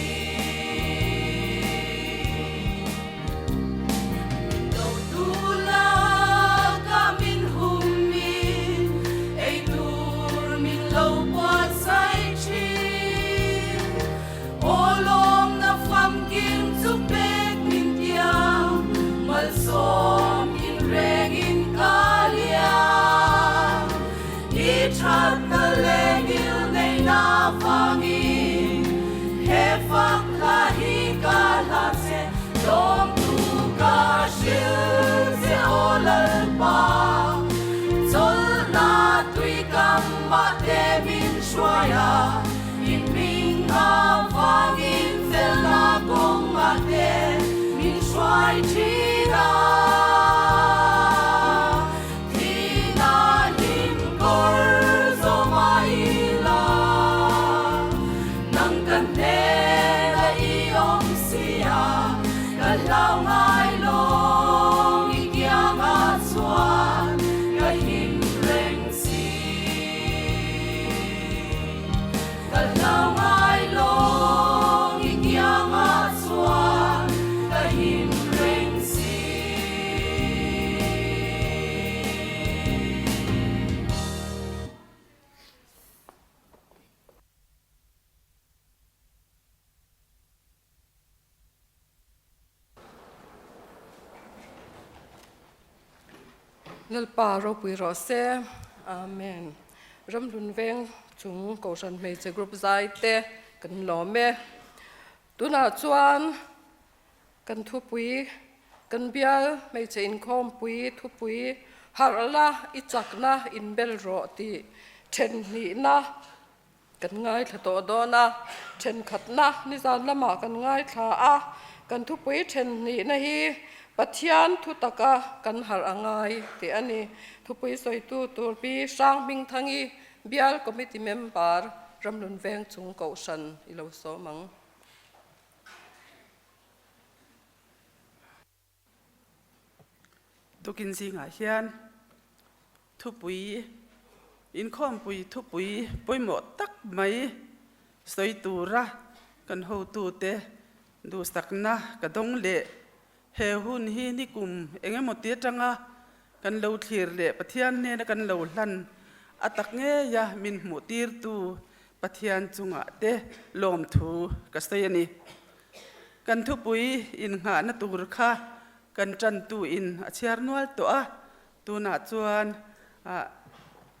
Speaker 8: Min do tu la ka min hum min ei tur min lo buatsaih thin. Aw lawmna famkim chu pek min tiang malsawm in rengin ka liam. I thatna leh ngil neihna vangin he fak hla hi ka hla che lawmtu ka hrilh che aw Lalpa. Chawlhna tui kam mah te min hruai a, i hming avangin felna kawngah te min hruai thin a. Thina hlim kawr zawh mai ila, nang ka hnena i awm si a, ka hlau ngai lo i kiangah chuan ka him reng si. Ka hlau ngai lo i kiangah chuan ka him reng si.
Speaker 3: Lalpa ropui rawh se. Amen. Ramhlun veng chung Kohhran Hmeichhe Group zai te kan lawm e. Tunah chuan Kan thupui, kan bial hmeichhe inkhawmpui thupui harh la i chakna inbel rawh tih thenhnihna kan ngaithla tawh dawn a, thenkhatna nizan lamah kan ngaithla a, kan thupui thenhnihna hi Pathian thu taka kan harh a ngai tih a ni. Thupui sawitu tur Pi Hranghmingthangi bial committee member Ramlun Veng chung Kohhran i lo sawm ang.
Speaker 9: Tukin zingah hian thupui, inkhawmpui thupui pawimawh tak mai sawi tura kan hotute duhsakna ka dawng leh he hun hi nikum eng emaw ti atanga kan lo thlir leh Pathian hnena kan lo hlan a tak ngeia min hmuh tirtu Pathian chungah te lawmthu ka sawi a ni. Kan thupui innghahna tur kha kan tantu in a chhiar nual tawh a, tunah chuan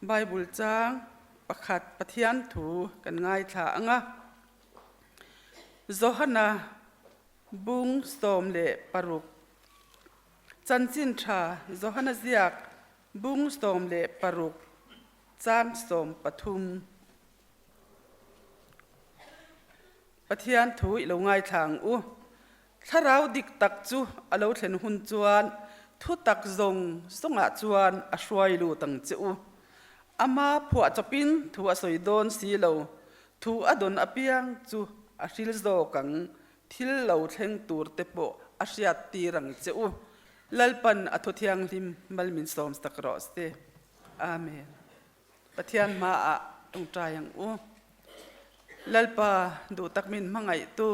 Speaker 9: Bible chang pakhat Pathian thu kan ngaithla ang a. Johana bung 16 Chanchin tha Johana ziak bung 16 Chang 13. Pathian thu i lo ngaithla ang u. Thlarau dik tak chu a lo thlen hun chuan Thutak zawng zawngah chuan a hruai lut ang che u. Ama phuah chawpin thu a sawi dawn si lo. Thu a dawn apiang chu a hril zawk ang. Thil lo thleng tur te pawh a hriat tir ang che u. Lalpan a thu thianghlim mal min sawm sak rawh se. Amen. Pathian hmaah tawngtai ang u. Lalpa duh tak min hmangaihtu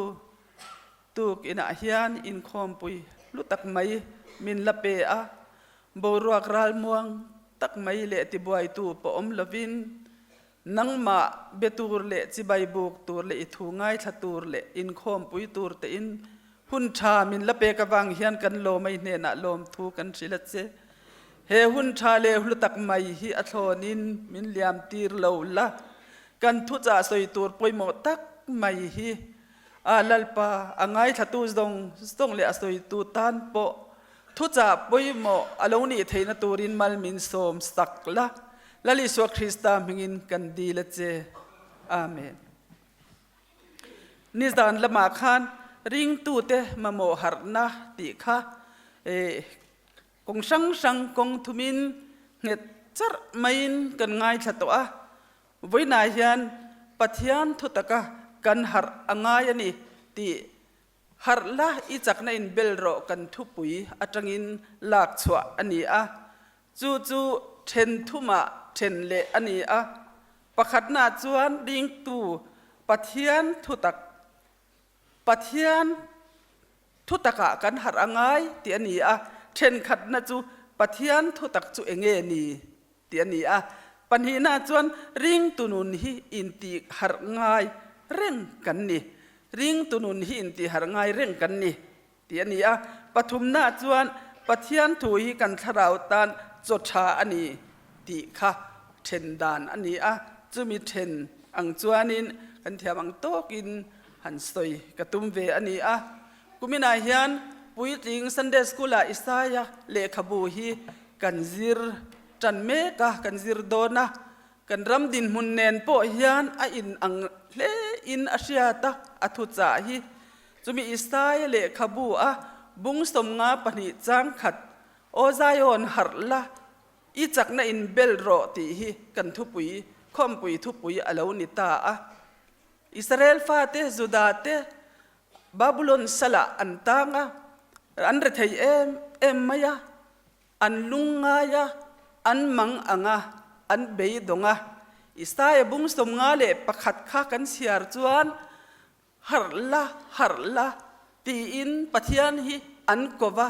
Speaker 9: tuk inah hian inkhawmpui hlu tak mai min la pe a, boruak ralmuang tak mai leh tibuaitu pawh awm lovin nangmah be tur leh chibai buk tur leh i thu ngaithla tur leh inkhawmpui tur tein hun tha min la pek avang hian kan lawmei hnenah lawmthu kan hrilh a che. He hun tha leh hlu tak mai hi a thlawnin min liam tir lo la, kan thuchah sawi tur pawimawh tak mai hi a Lalpa a ngaithlatu zawng zawng leh a sawitu tan pawh thuchah pawimawh a lo nih theihna turin mal min sawm sak la, Lal Isua Krista hmingin kan dil a che. Amen. Nizan lamah khan ringtute mamawh harhna tih kha kawng hrang hrang kawng thumin nghet charh maiin kan ngaithla tawh a. Vawiinah hian Pathian thutaka kan harh a ngai a ni tih harh la i chakna in bel rawh kan thupui atangin lak chhuah a ni a. Chu chu then thumah then leh a ni a. Pakhatna chuan ringtu Pathian thutak Pathian thutakah kan harh a ngai tih a ni a. Thenkhatna chu Pathian thutak chu enge ni tih a ni a. Pahnihna chuan ringtu nun hi intih harh ngai reng kan ni. Ringtu nun hi intih harh ngai reng kan ni tih a ni a. Pathumna chuan Pathian thu hi kan thlarau tan chaw tha a ni tih kha then dan a ni a. Chumi then ang chuanin kan thiam ang tawkin han sawi ka tum ve a ni a. Kuminah hian puitling Sunday School-ah Isaiah lehkhabu hi kan zir tan mek a, kan zir dawn a. Kan ram dinhmun nen pawh hian a in ang hle in a hriat a, a thuchah hi. Chumi Isaiah lehkhabu a bung 52 chang khat, Aw Zion harh la, i chakna in bel rawh tih hi kan thupui, khawmpui thupui a lo ni ta a. Israel fate, Juda te, Babulon salah an tang a, an rethei em em mai a, an lung ngai a, an mang ang a, an beidawng a. Isaia bung 51 kha kan chhiar chuan, Harh la, harh la, tiin Pathian hi an ko va,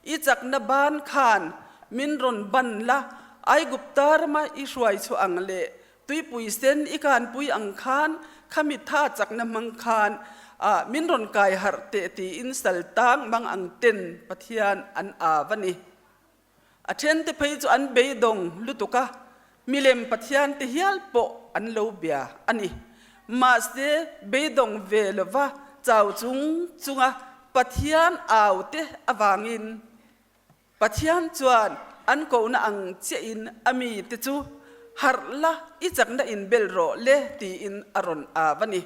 Speaker 9: I chakna ban khan min rawn ban la, Aigupta rama i hruai chhuah ang leh Tuipui sen i kanpui ang khan khami tha chakna hmang khan min rawn kai harh teh tiin sal tang mang ang ten Pathian an av a ni. A thente phei chu an beidawng lutuk a, milem Pathian te hial pawh an lo bia a ni. Mahse beidawng ve lova chau chung chunga Pathian au te avangin Pathian chuan an kohna ang chiahin a mite chu harh la, i chakna in bel rawh le tiin a rawn av a ni.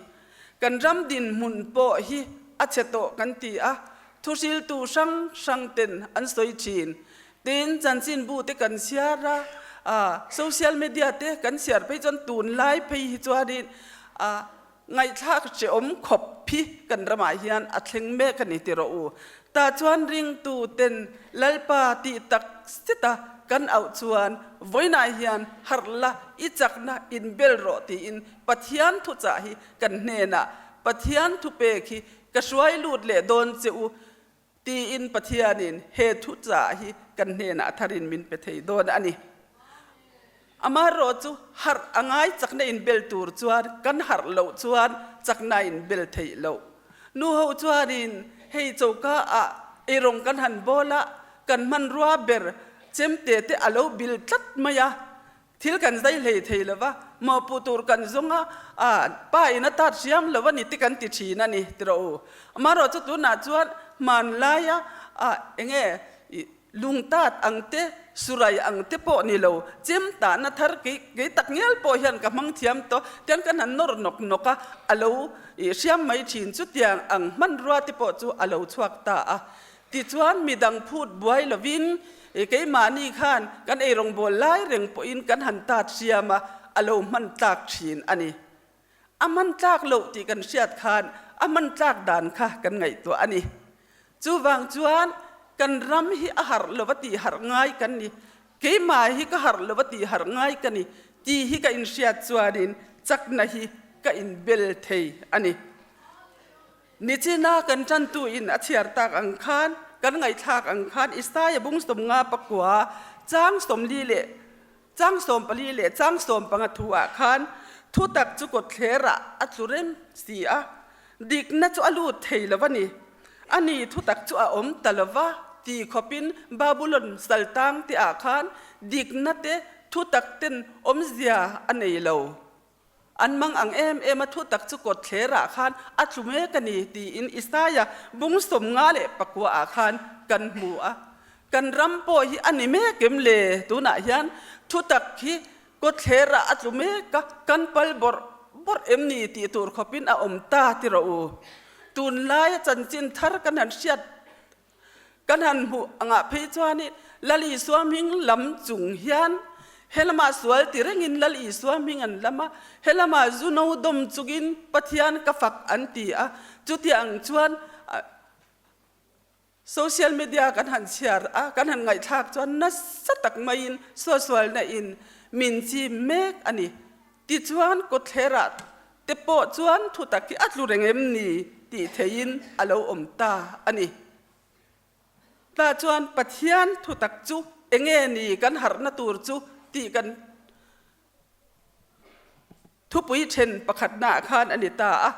Speaker 9: Kan ram dinhmun pawh hi a chhe tawh kan ti a, thuhriltu hrang hrang ten an sawi thin. Tin, chanchinbu te kan chhiar a, social media te kan chhiar phei chuan tunlai phei hi chuanin Ngaihthlak hrehawm khawp hi kan ramah hian a thleng mek a ni ti rawh u. Tah chuan ringtu ten Lalpa tih tak zeta kan auh chuan vawiinah hian harh la, i chakna inbel rawh tiin Pathian thuchah hi kan hnenah Pathian thupek hi ka hruai lut leh dawn che u tiin Pathianin he thuchah hi kan hnenah tharin min pe thei dawn a ni. Amaherawh chu harh a ngai chakna inbel tur chuan kan harh loh chuan chakna inbel theih loh. Nu ho chuanin hei choka ah eirawng kan han bawl a, kan hmanrua ber chemte te a lo bil tlat mai a, Thil kan zai hlei thei lo va, mawhpuh tur kan zawng a, a pa in a tat hriam lo a ni ti kan ti thin a ni ti rawh u. Amaherawh chu tunah chuan hmanlaia a enge lung tat ang te, surai ang te pawh ni lo, chem tahna thar kei kei tak ngial pawh hian ka hmang thiam tawh tiang kan han nawr nawk nawk a, a lo hriam mai thin chutiang ang hmanrua te pawh chu a lo chhuak ta a. Tichuan midang phut buai lovin keimahni khan kan eirawngbawl lai reng pawhin kan han tat hriam a, a lo hman tlak thin a ni. A hman tlak loh tih kan hriat khan a hman tlak dan kha kan ngaihtuah a ni. Chuvang chuan kan ram hi a harh lova tih harh ngai kan ni, keimah hi ka harh lova tih harh ngai ka ni tih hi ka inhriat chuanin chakna hi ka inbel thei a ni. Nichina kan tantu in a chhiar tak ang khan, kan ngaihthlak ang khan Isaiah bung 54 chang 40 leh chang 14 leh chang 15 thu ah khan thutak chu kawtthler ah a tlu reng si a, dikna chu a lut thei lo a ni. Ani thutak chu a awm ta lo va ti khawpin Babulon saltang te ah khan dikna te thutak ten awmzia a nei lo. An mang ang em em a thu tak chu kawtthler ah khan a tlu mek a ni tiin Isaia bung 59 ah khan kan hmu a. Kan ram pawh hi a ni mek em le? Tunah hian thu tak hi kawtthler ah a tlu mek a, kan pal bawrh bawrh em ni tih tur khawpin a awm ta ti rawh u. Tunlaia chanchin thar kan han hriat Kan han hmuh angah phei chuanin Lal Isua hming lam chung hian helamah sual ti rengin Lal Isua hming an lam a, helamah zu no dawm chungin Pathian ka fak an ti a, chutiang chuan social media kan han chhiar a, kan han ngaihthlak chuan nasa tak maiin sualsualna in min chim mek a ni. Tichuan kawtthlerah te pawh chuan thutak hi a tlu reng em ni tih theihin a lo awm ta a ni. Tah chuan Pathian thutak chu enge ni kan harhna tur chu tih kan thupui then pakhatnaah khan a ni ta a.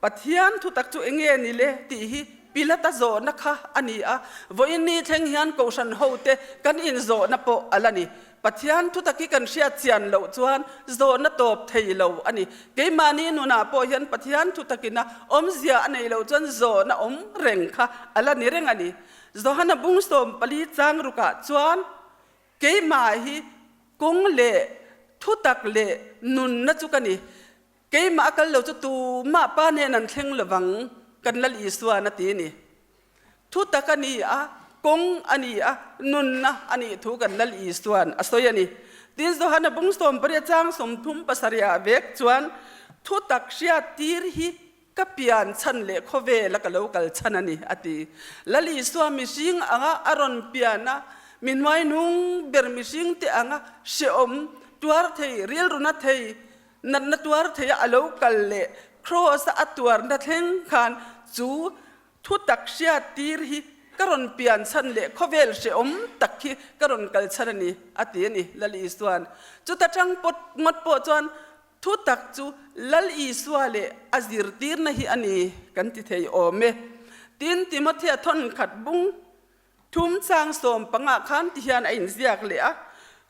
Speaker 9: Pathian thutak chu enge ni le tih hi Pilata zawhna kha a ni a, vawiin ni thleng hian Kohhran hote kan inzawhna pawh a la ni. Pathian thutak hi kan hriat chian loh chuan zawhna tawp thei lo a ni. Keimahni nunah pawh hian Pathian thutakina awmzia a nei loh chuan zawhna awm reng kha a la ni reng a ni. Johana bung 14 chang rukah chuan keimah hi kawng leh thutak leh nunna chu ka ni. Keimah a kal lo chu tumah pa nen an thleng lovang kan Lal Isuan a ti a ni. Thu tak a ni a, kawng a ni a, nunna a nih thu kan Lal Isuan a sawi a ni. Tin Johana bung 18 chang 37 ah vek chuan thu tak hriat tir hi ka pian chhan leh khawvel a ka lo kal chhan a ni a ti. Lal Isua mihring anga a rawn pian a, mi hnuaihnung ber mihring te anga hrehawm tuar thei, rilruna thei, Natna tuar theia a lo kal leh Kraws-a a tuarna thleng khan chu thu tak hriat tir hi ka rawn pian chhan leh khawvel hrehawm tak hi ka rawn kal chhan a ni, a ti a ni, Lal Isua'n. Chuta tang pawt ngawt pawh chuan thu tak chu Lal Isua leh a zirtirna hi a ni kan ti thei awm e. Tin, Timothea thawnkhat bung Thum chang 15 khan ti hian a inziak leh a,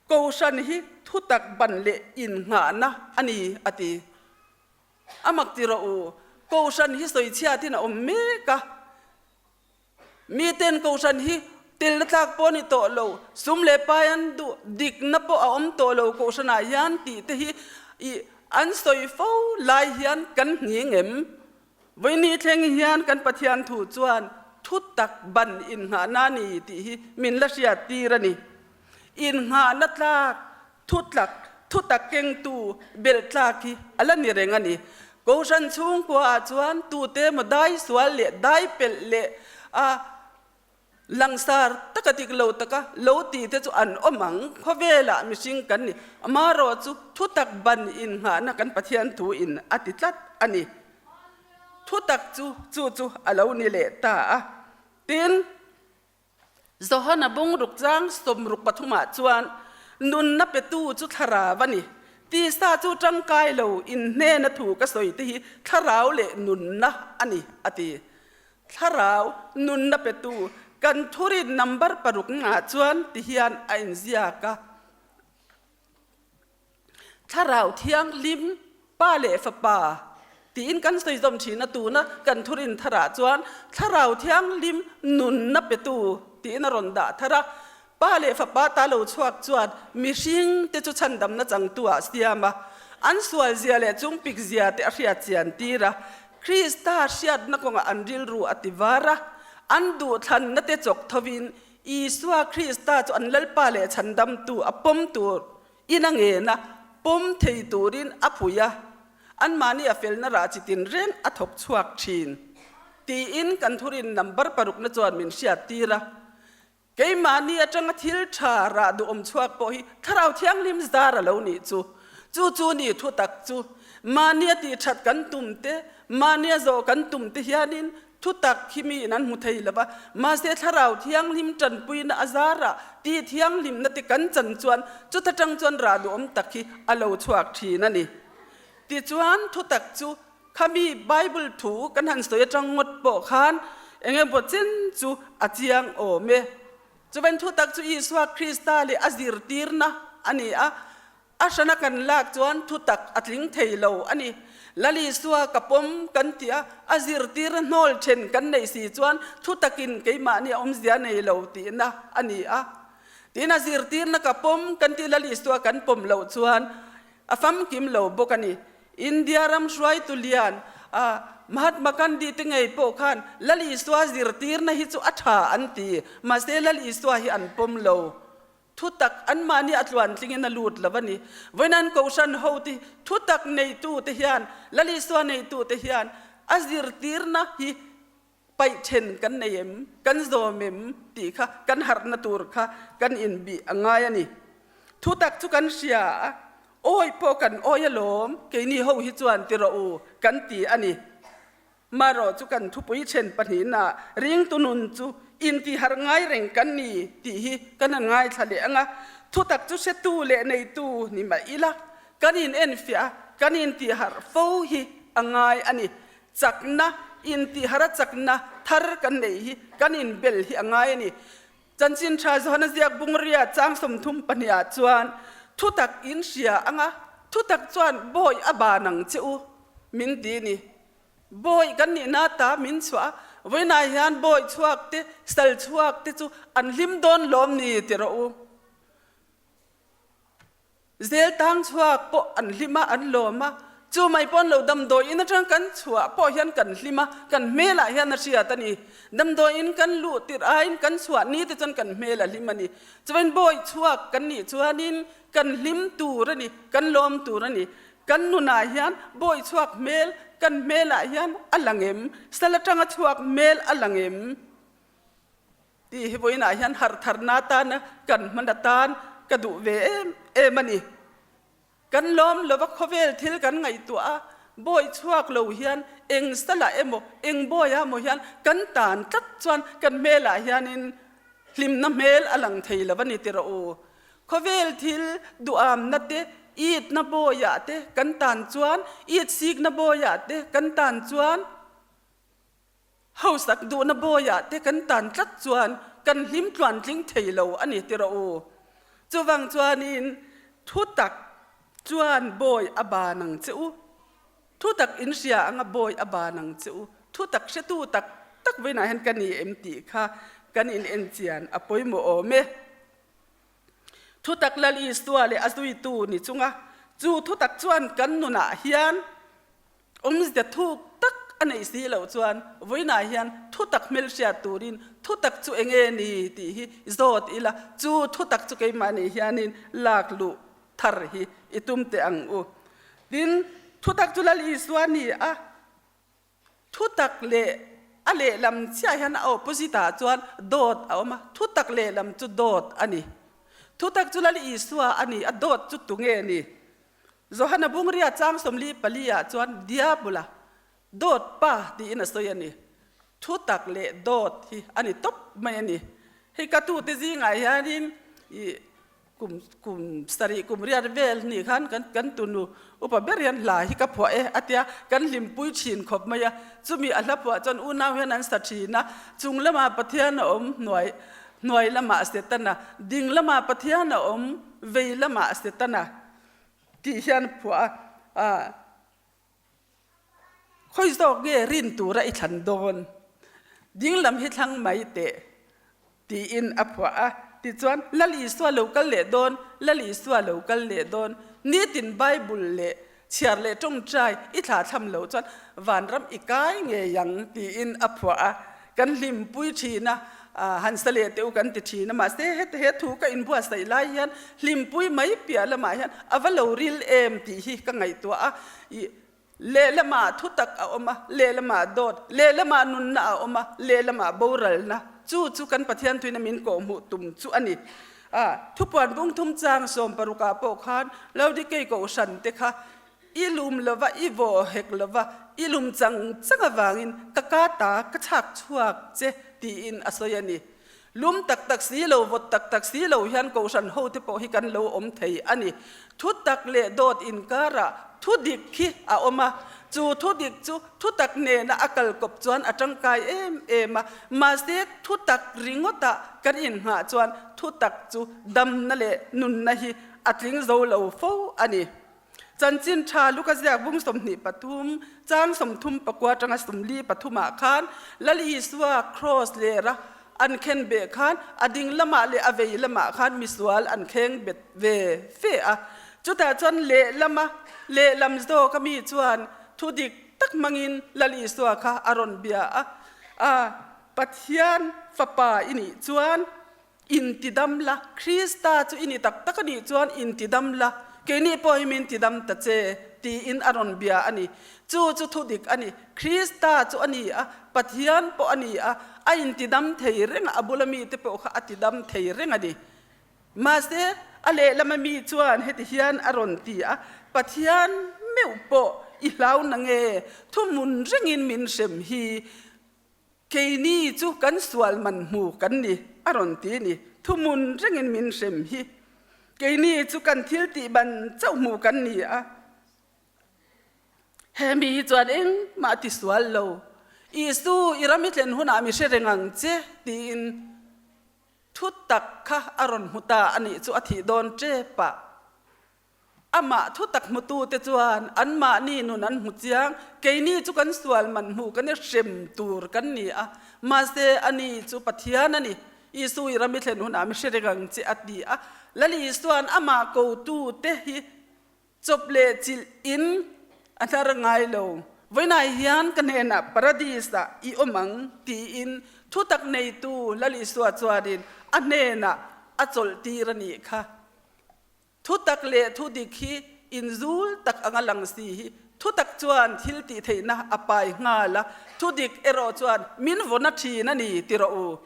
Speaker 9: Kohhran hi thutak ban leh innghahna a ni, a ti. A mak ti rawh u, Kohhran hi sawichhiatin a awm mek a, miten Kohhran hi telna tlak pawh a ni tawh lo, sum leh pai an duh, dikna pawh a awm tawh lo Kohhranah hian tih te hi an sawi fo lai hian kan nghing em? Vawiini thleng hian kan Pathian thu chuan thu tak ban innghahna a ni tih hi min la hriat tir a ni. Innghahna tlak, thu tlak, thu tak kengtu belh tlak hi a la ni reng a ni. Kohhran chhungkua ah chuan tute emaw dai sual leh dai pelh leh a Langsar taka dik lo taka lo ti te chu an awm ang, khawvelah mihring kan ni. Amarawh chu thutak ban innghahna kan Pathian thu in a ti tlat a ni. Thutak chu chu chu a lo ni leh ta a. Tin, Johana bungruk chang 63 ah chuan nunna petu chu thlarau a ni. Tisa chu tangkai lo in hnena thu ka sawi te hi thlarau leh nunna a ni a ti. Thlarau nunna petu kan thurin number paruk ngah chuan ti hian a inziak a, Thlarau Thianghlim, Pa leh Fapa tiin kan sawi zawm thin a, tuna kan thurin tharah chuan Thlarau Thianghlim nunna petu tiin a rawn dah thar a, Pa leh Fapa ta lo chhuak chuan mihring te chu chhandamna changtu ah siam a, an sualzia leh chungpikzia te a hriat chian tir a, Krista hriatna kawngah an rilru a ti var a. An duhthlanna te chawk thovin Isua Krista chu an Lalpa leh Chhandamtu a pawm tur in a ngen a, pawm thei turin a pui a, anmahni a felna rah chi tinreng a thawk chhuak thin tiin kan thurin number parukna chuan min hriattir a. Keimahni atanga thil tha rah duhawm chhuak pawh hi Thlarau Thianghlim zar a lo nih chu. Chu chu ni thu tak chu. Mahnia tih that kan tum te, mahnia zawh kan tum te hianin thu tak hi miin an hmu thei lo va. Mahse Thlarau Thianghlim tanpuina a zarah tih thianghlimna te kan chan chuan chuta tang chuan rah duhawm tak hi a lo chhuak thin a ni. Tichuan thu tak chu Khami Bible thu kan han sawi atang ngawt pawh khan eng emaw chen chu a chiang awm e. Chuvain thutak chu Isua Krista leh a zirtirna a ni a, a hrana kan lak chuan thutak a tling thei lo a ni. Lal Isua ka pawm kan tih a, a zirtirna hnawl then kan neih si chuan thutakin keimahni a awmzia nei lo tihna a ni a. Tin, a zirtirna ka pawm kan tih Lal Isua kan pawm loh chuan a famkim lo bawk a ni. India ram hruaitu lian Mahatma Gandhi te ngei pawh khan Lal Isua zirtirna hi chu a tha an ti, mahse Lal Isua hi an pawm lo. Thutak anmahni a tluantlingin a lut lo a ni. Vawinan Kohhran ho te thutak neitu te hian, Lal Isua neitu te hian a zirtirna hi paih then kan nei em, kan zawm em tih kha kan harhna tur kha kan inbih a ngai a ni. Thutak chu kan hria a, awi pawh kan awi alawm, keini ho hi chuan ti rawh u kan ti a ni. Marawh chu kan thupui then pahnihnah ringtu nun chu intiharh ngai reng kan ni tih hi kan han ngaithla leh ang a, thutak chu hretu leh neitu ni mah ila kan inenfiah a, kan intiharh fo hi a ngai a ni. Chakna, intihara chakna thar kan neih hi kan inbel hi a ngai a ni. Chanchin Tha Johana ziak Bungria chang 32 ah chuan thutak in hria anga thutak chuan bawi a ban ang che u min ti ni. Bawi kan nihna ta min chhuah a, vawiinah hian bawi chhuak te, sal chhuak te chu an hlim dawn lawm ni ti rawh u. Zel tang chhuak pawh an hlim a, an lawm a, chu mai pawn lo damdawi in atang kan chhuah pawh hian kan hlim a, kan hmelah hian a hriat a ni. Damdawi in kan luh tirh aiin kan chhuah ni te chuan kan hmel a hlim a ni. Chuan bawi chhuak kan nih chuanin kan hlim tur a ni, kan lawm tur a ni. Kan nunah hian bawi chhuak hmel kan hmelah hian a lang em? Sal atanga chhuak hmel a lang em? Tih hi vawiinah hian harh tharna atana kan hman atan ka duh ve em em a ni. Kan lawm lova khawvel thil kan ngaihtuah a, bawi chhuak lo hian eng salah emaw eng bawiah emaw hian kan tan tlat chuan kan hmelah hianin hlimna hmel a lang thei lo a ni ti rawh u. Khawvel thil duhamna te, itna bawiah te kan tan chuan, itsikna bawiah te kan tan chuan, Hausak duhna bawiah te kan tan tlat chuan kan hlim tluantling thei lo a ni ti rawh u. Chuvang chuanin thu tak chuan bawi a ban ang che u. Thu tak in hria anga bawi a ban ang che u. Thu tak hretu tak tak vawiinah hian ka ni em tih kha kan in enchian a pawimawh awm e. Thutak Lal Isua leh a zuitu ni chunga chu thutak chuan kan nunah hian Awmzia thuk tak a neih si loh chuan vawiinah hian thutak hmelhriat turin thutak chu eng nge ni tih hi zawt ila, chu thutak chu keimahni hianin lak luh thar hi i tum teh ang u. Tin, thutak chu Lal Isua ni a, thutak leh a lehlam chiah hian a opposite ah chuan dawt a awm a, thutak lehlam chu dawt a ni. Thutak chu Lal Isua a ni a, dawt chu tunge ni? Johana Bungria chang 44 ah chuan Diabula, dawt pa tiin a sawi a ni. Thu tak leh dawt hi a ni tawp mai a ni. Hei ka tute zingah hianin ih kum kum sarih kum riat vel hnih khan kan kan tunu upa ber hian hla hi ka phuah e a tia kan hlimpui thin khawp mai a. Chumi a hla phuah chuan unau hian an sa thin a, chung lamah Pathian a awm hnuai hnuai lamah Setana, ding lamah Pathian a awm vei lamah Setana. Tih hian phuah a, khawi zawk nge rin tura i thlan dawn? Ding lam hi thlang mai teh tiin a phuah a. Tichuan, Lal Isua lo kal leh dawn, Lal Isua lo kal leh dawn, nitin Bible leh chhiar leh tawngtai i thla thlam lo chuan vanram i kai ngei ang tiin a phuah a. Kan hlimpui thin a, han sa leh teh u kan ti thin a, mahse heti he thu ka inbuatsaih lai hian hlimpui mai piah lamah hian a va lo ril em tih hi ka ngaihtuah a, ih lehlamah thu tak a awm a, lehlamah dawt, lehlamah nunna a awm a, lehlamah boralna chu chu kan Pathian thuina min kawhhmuh tum chu a ni. A thupuan bung thum chang 60 ah pawh khan Laodikei kohhran te kha I lum lova, i vaw hek lova, i lum chang chang avangin ka ka ta ka chhak chhuak che tiin a sawi a ni. Lum tak tak si lo, vawt tak tak si lo hian kohhran hote pawh hi kan lo awm thei a ni. Thu tak leh dawt inkarah thu dik khi a awm a, chu thu dik chu thu tak nena a kal kawp chuan a tangkai em em a, mahse thu tak ringawtah kan inngah chuan thu tak chu damna leh nunna hi a tling zo lo fo a ni. Chanchin tha Luka ziak bung 23, chang 34 atanga 43 ah khan Lal Isua cross lera an khen beh khan a ding lamah leh a vei lamah khan misual an kheng bet ve fe a. Chutah chuan lehlama lehlam zawk a mi chuan thu dik tak hmangin Lal Isua kha a rawn bia a, a Pathian fapa i nih chuan Intidam la, Krista chu i ni tak tak a nih chuan intidam la, keini pawh hi min tidam ta che, tiin a rawn bia a ni. Chu chu thu dik a ni. Krista chu a ni a, Pathian pawh a ni a, a intidam thei reng a, a bula mite pawh kha a tidam thei reng a ni. Mahse, a lehlama mi chuan heti hian a rawn ti a, Pathian meuh pawh i hlau na nge, thuhmun rengin min hrem hi. Keini chu kan sual man hmu kan ni, a rawn ti ni. Thuhmun rengin min hrem hi. Keini chu kan thil tih ban chauh hmu kan ni a. He mi hi chuan engmah a ti sual lo. Isu, i ram i thlen hunah mi hre reng ang che, tiin thu tak kha a rawn hmu ta a nih chu a thih dawn tep ah. Amah thutak hmutute chuan anmahni nun an hmu chiang, keini chu kan sual man hmu kan i hrem tur kan ni a, mahse ani chu Pathian a ni, Isui ram i thlen hunah mi hre reng ang che a ti a. Lal Isua'n amah kotute hi chawp leh chilh in a hnar ngai lo. Vawiinah hian ka hnenah Paradis-ah i awm ang tiin thutak neitu Lal Isua chuanin a hnenah a chawlhtir a nih kha. Thutak leh thudik hi inzul tak anga lang si hi thutak chuan thil tih theihna a pai nghal a, thudik erawh chuan min vawna thin a ni ti rawh u.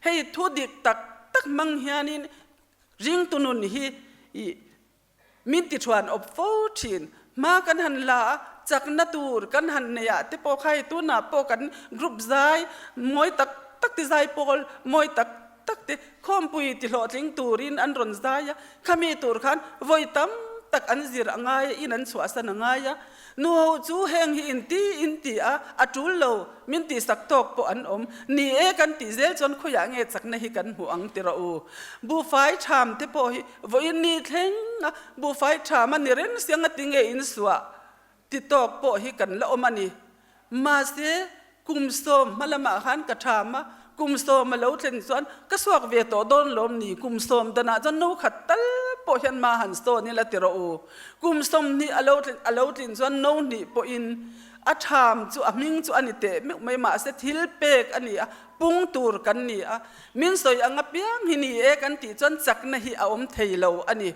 Speaker 9: Hei thudik tak tak hmang hianin ringtu nun hi min ti thuan awp fo thin. Hma kan han la a, chakna tur kan han nei ah te pawh kha hei tunah pawh kan group zai mawi tak tak ti zai pawl mawi tak tak te khawmpui ti hlawhtling turin an rawn zai a, khami tur khan vawi tam tak an zir a ngai a, in an chhuahsan a ngai a, nu ho chu heng hi in ti in ti a, a tul lo min tihsak tawk pawh an awm, ni e kan tih zel chuan khawiah nge chakna hi kan hmuh ang ti rawh u. Buhfai tham te pawh hi vawiin ni thleng a, buhfai tham a ni reng siang a ti nge in suah ti tawk pawh hi kan la awm a ni. Mahse, kum sawm hma lamah khan ka tham a, kum sawm a lo thlen chuan ka suak ve tawh dawn lawm ni, kum sawm danah chuan no khat tal pawh hian ma han sawn ila ti rawh u. Kum 20 a lo a lo tlin chuan no hnih pawhin a tham chu a hming chu a ni teh meuh mai, mahse thil pek a ni a, pung tur kan ni a, min sawi ang apiang hi ni e kan tih chuan chakna hi a awm thei lo a ni.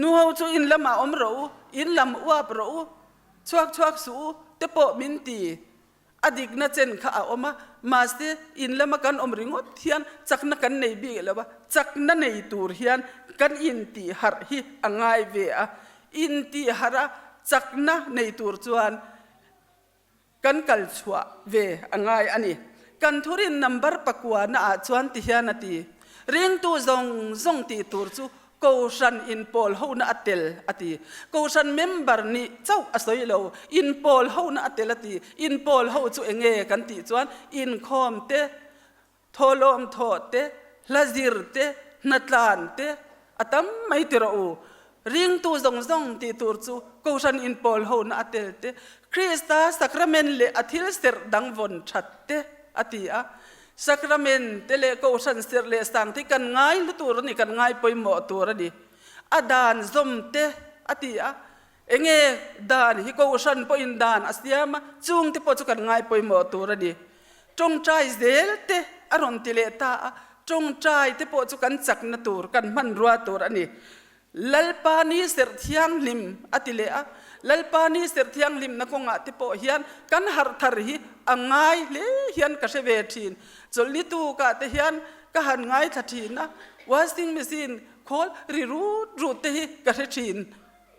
Speaker 9: Nuho chu in lamah awm rawh u, in lam uap rawh u, Chhuak chhuak suh u te pawh min ti. A dikna chen kha a awm a, mahse in lama kan awm ringawt hian chakna kan nei bik lo a, chakna nei tur hian kan intihharh hi a ngai ve a, intihharh a chakna nei tur chuan kan kal chhuah ve a ngai a ni. Kan thurin number pakua na ah chuan ti hian a ti, Ringtu zawng zawng tih tur chu Kohhran inpawl hona a tel a ti. Kohhran member nih chauh a sawi lo, inpawl hona a tel a ti. Inpawl ho chu enge kan tih chuan inkhawm te, thawhlawm thawh te, hla zir te, hnatlan te a tam mai ti rawh u. Ringtu zawng zawng tih tur chu Kohhran inpawl hona a tel te, Krista sacrament leh a thil serh dang vawn that te a ti a. Sacrament te leh Kohhran serh leh sang te kan ngai hlu tur a ni, kan ngai pawimawh tur a ni. A dan zawm te a ti a, enge dan hi Kohhran pawhin dan a siam a, chung te pawh chu kan ngai pawimawh tur a ni. Tawngtai zel te a rawn ti leh ta a, tawngtai te pawh chu kan chakna tur, kan hmanrua tur a ni. Lalpa ni serh thianghlim a ti leh a, Lalpa ni serh thianghlimna kawngah te pawh hian kan harh thar hi a ngai hle hian ka hre ve thin. Chawlhni tukah te hian ka han ngaithla thin a, washing machine khawl ri rut rut te hi ka hre thin.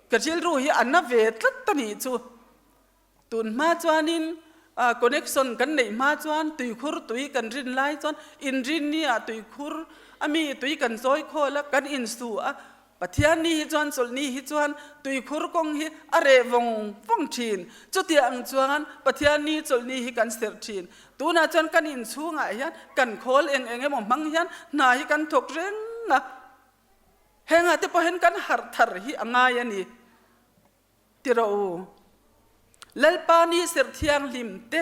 Speaker 9: Ka rilru hi a na ve tlat a nih chu. Tun hma chuanin connection kan neih hma chuan tuikhur tui kan rin lai chuan inrinni ah tuikhur a mi tui kan chawi khawl a, kan insu a, Pathian ni hi chuan chawlhni hi chuan tuikhur kawng hi a reh vawng vawng thin. Chutiang ang chuan Pathian ni chawlhni hi kan serh thin. Tunah chuan kan inchhungah hian kan khawl eng eng emaw hmang hian hna hi kan thawk reng a, hengah te pawh hian kan harh thar hi a ngai a ni. Ti rawh u. Lalpa ni serh thianghlim te,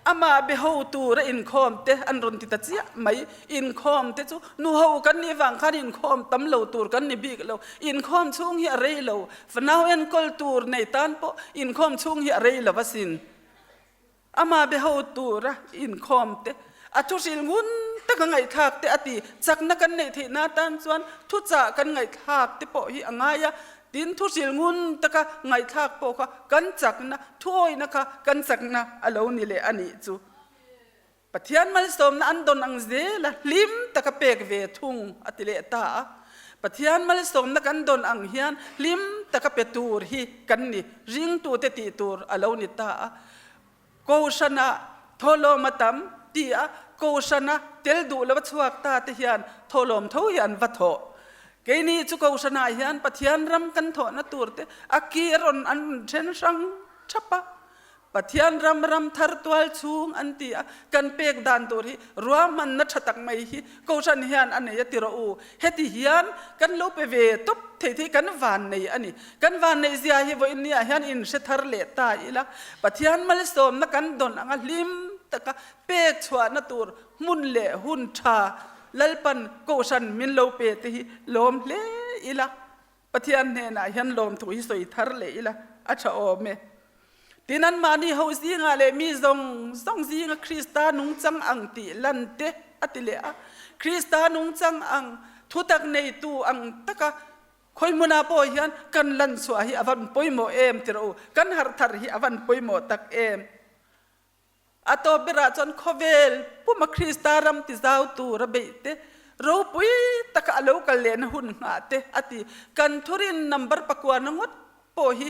Speaker 9: amah be ho tur a inkhawm te an rawn ti ta chiah mai. Inkhawm te chu nuho kan nih vang khan inkhawm tam lo tur kan ni bik lo. Inkhawm chhung hi a rei lo. Fanau enkawl tur nei tan pawh inkhawm chhung hi a rei lo asin. Amah be ho tura inkhawm te, a thu hrilh ngun taka ngaihthlak te a ti. Chakna kan neih theihna atan chuan thuchah kan ngaihthlak te pawh hi a ngai a, tin thu hrilh ngun taka ngaihthlak pawh kha kan chakna, thuawihna kha kan chakna a lo ni leh a nih chu. Pathian malsawmna an dawn ang zela hlim taka pek ve thung a ti leh ta a. Pathian malsawmna kan dawn ang hian hlim taka pe tur hi kan ni, ringtute tih tur a lo ni ta a. Kohhrana thawhlawm a tam ti a, kohhrana tel duh lova chhuak ta te hian thawhlawm tho hi an va thawh. Keini chu kohhranah hian Pathian ram kan thawhna tur te a ki a rawn an rawn then hrang thap a. Pathian ram ram thar tual chhung an ti a, kan pek dan tur hi ruahmanna tha tak mai hi Kohhran hian a nei a ti rawh u. Heti hian kan lo pe ve tawp thei thei kan van nei a ni. Kan van neih zia hi vawiin ni ah hian in hre thar leh ta ila, Pathian malsawmna kan dawn anga hlim taka pek chhuahna tur hmun leh hun tha Lalpan Kohhran min lo pe te hi lawm hle ila. Pathian hnenah hian lawmthu hi sawi thar leh ila a tha awm e. Tin, anmahni ho zingah leh mi zawng zawng zinga Krista nungchang ang tih lan te a ti leh a. Krista nungchang ang, thutak neitu ang taka khawi hmunah pawh hian kan lan chhuah hi a van pawimawh em ti rawh u, kan harh thar hi a van pawimawh tak em. A tawp berah chuan khawvel puma Krista ram ti zau tur a beih te, ropui taka a lo kal lehna hun nghah te a ti. Kan thurin number pakuana ngawt pawh hi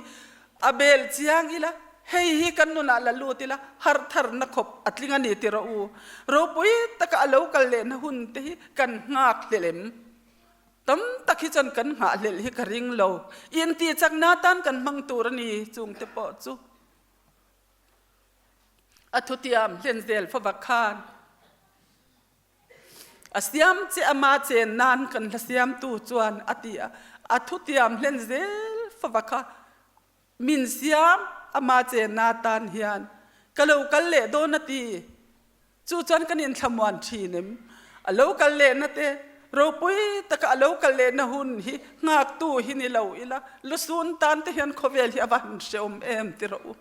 Speaker 9: a bel chiang ila, hei hi kan nunah la lut ila, harh tharna khawp a tling a ni ti rawh u. Ropui taka a lo kal lehna hun te hi kan nghak hlel em? Tam tak hi chuan kan nghah hlelh hi ka ring lo. Intihchakna atan kan hmang tur a ni chungte pawh chu. A thutiam hlen zel fava khan a siam che ama chen nan kan hla siamtu chuan a ti a, a thutiam hlen zel fava kha min siam ama chen na tan hian ka lo kal leh dawn a ti. Chu chuan kan inthlamuan thin em? A lo kal lehna te, ropui taka a lo kal lehna hun hi nghaktu hi ni lo ila, lusun tan te hian khawvel hi a va han hreawm em ti rawh u.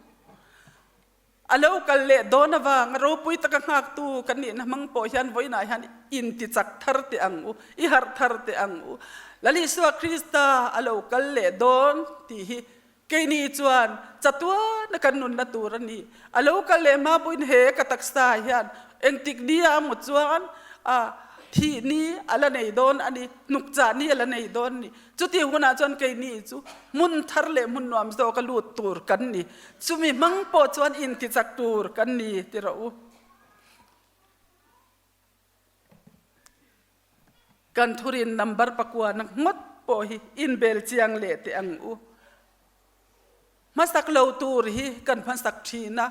Speaker 9: A lo kal leh dawn avanga ropui taka nghaktu kan nihna hmang pawh hian vawiinah hian intichak thar teh ang u, i harh thar teh ang u. Lal Isua Krista a lo kal leh dawn tih hi Keini chuan chatuana kan nunna tur a ni. A lo kal leh hma pawhin he ka taksa hian engtik ni a maw chuan a thih ni a la nei dawn a ni, hnukchah ni a la nei dawn a ni. Chuti hunah chuan keini chu hmun thar leh hmun nuam zawka lut tur kan ni. Chumi hmang pawh chuan intichak tur kan ni ti rawh u. Kan thurin number pakuana ngawt pawh hi inbel chiang leh teh ang u. Hmasak lo tur hi kan hmasak thin a.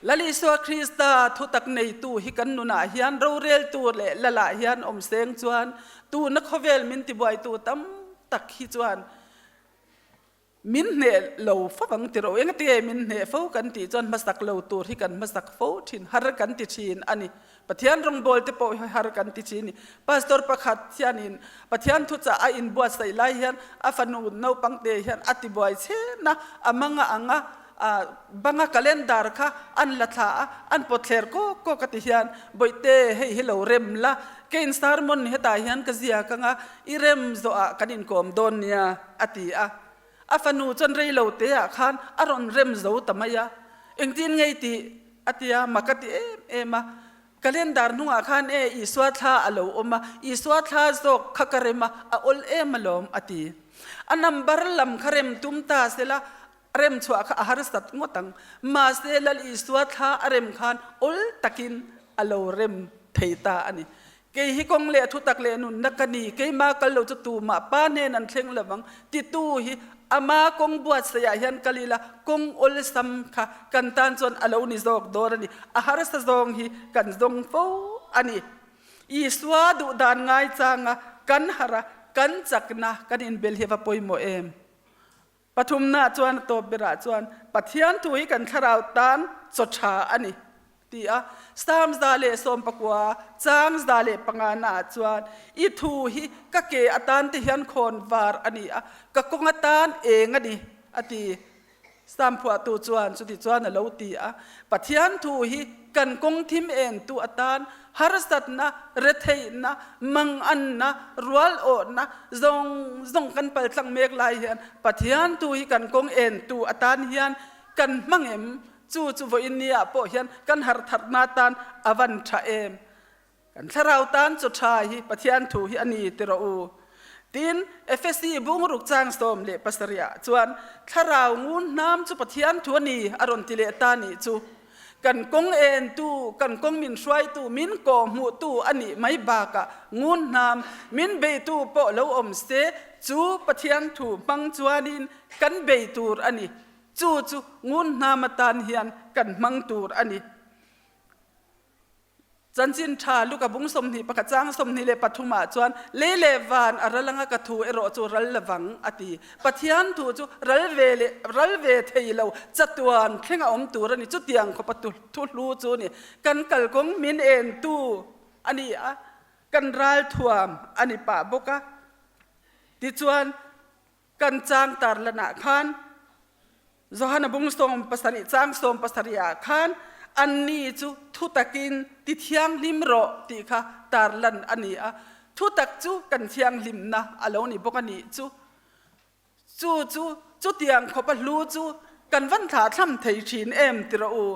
Speaker 9: Lal Isua Krista thutak neitu hi kan nunah hian roreltu leh Lalah hian awm seng chuan tuna khawvel min tibuaitu tam tak hi chuan Min hneh lo fo ang ti rawh. Engati min hneh fo kan tih chuan hmasak lo tur hi kan hmasak fo thin, har kan ti thin a ni. Pathian rawngbâwl te pawh hi har kan ti thin a ni. Pastor pakhat hianin Pathian thuchah a inbuatsaih lai hian a fanu naupangte hian a tibuai chhen a, a mang a ang a. Banga calendar kha an la thla a, an pawt thler kawk kawk a ti hian, Bawihte, hei hi lo rem la, kein sermon hetah hian ka ziak anga i rem zawhah kan inkawm dawn nia, a ti a. A fanu chuan rei lo teah khan a rawn rem zo ta mai a, Engtin ngei tih? a ti a, mak a ti em em a. Calendar hnungah khan e Isua thla a lo awm a, Isua thla zawk kha ka rem a, a awl em alawm, a ti. A number lam kha rem tum ta sela, rem chhuah kha a harsat ngawt ang. Mahse Lal Isua thla a rem khan awl takin a lo rem thei ta a ni. Kei hi kawng leh thutak leh nunna ka ni, keima kal lo chu tumah pa hnen an thleng lo vang, titu hi ama kawng buatsaihah hian kal ila kawng awlsam kha kan tan chuan a lo ni zawk dawn a ni. A harsa zawng hi kan zawng fo a ni. Isua duh dan ngaichanga kan harh a, kan chakna kan inbel hi a va pawimawh em? Pathumna chuan a tawp berah chuan Pathian thu hi kan thlarau tan chaw tha a ni ti a. Psalm 119 chang 105 naah chuan I thu hi ka ke atan te hian khawn var a ni a, ka kawng atan eng a ni a ti. Psalm phuahtu chuan chuti chuan a lo ti a. Pathian thu hi kan kawng thim engtu atan Harsatna, retheihna, manganna, rual awhna zawng zawng kan paltlang mek lai hian Pathian tu hi kan kawng entu atan hian kan hmang em? Chu chu vawiin ni ah pawh hian kan hartharhna tan a van tha em? Kan thlarau tan chaw tha hi Pathian thu hi a ni ti rawh u. Tin, Efesi bungruk chang 17 ah chuan thlarau ngun hnam chu Pathian thu a ni a rawn ti leh ta nih chu. Kan kawng entu, kan kawng min hruaitu, min kawhhmuhtu a nih mai bakah ngun hnam min beitu pawh lo awm se, chu Pathian thu hmang chuanin kan bei tur a ni. Chu chu ngun hnam atan hian kan hmang tur a ni. Chanchin tha Luka bung 21 chang 23 ah chuan lei leh van a ral anga ka thu erawh chu ral lovang a ti. Pathian thu chu ral ve leh ral ve thei lo chatuan thleng a awm tur a ni. Chutiang khawpa thu hlu chu ni. Kan kalkawng min entu a ni a, kan ralthuam a ni pah bawk a. Tichuan kan chang tarlanah khan Johana bung 70 chang 70 ah khan anni chu thutakin ti thianghlim rawh tih kha tarlan a ni a. Thutak chu kan thianghlimna a lo ni bawk a nih chu. Chu chu chutiang khawpa hlu chu kan van thlah thlam thei thin em ti rawh u.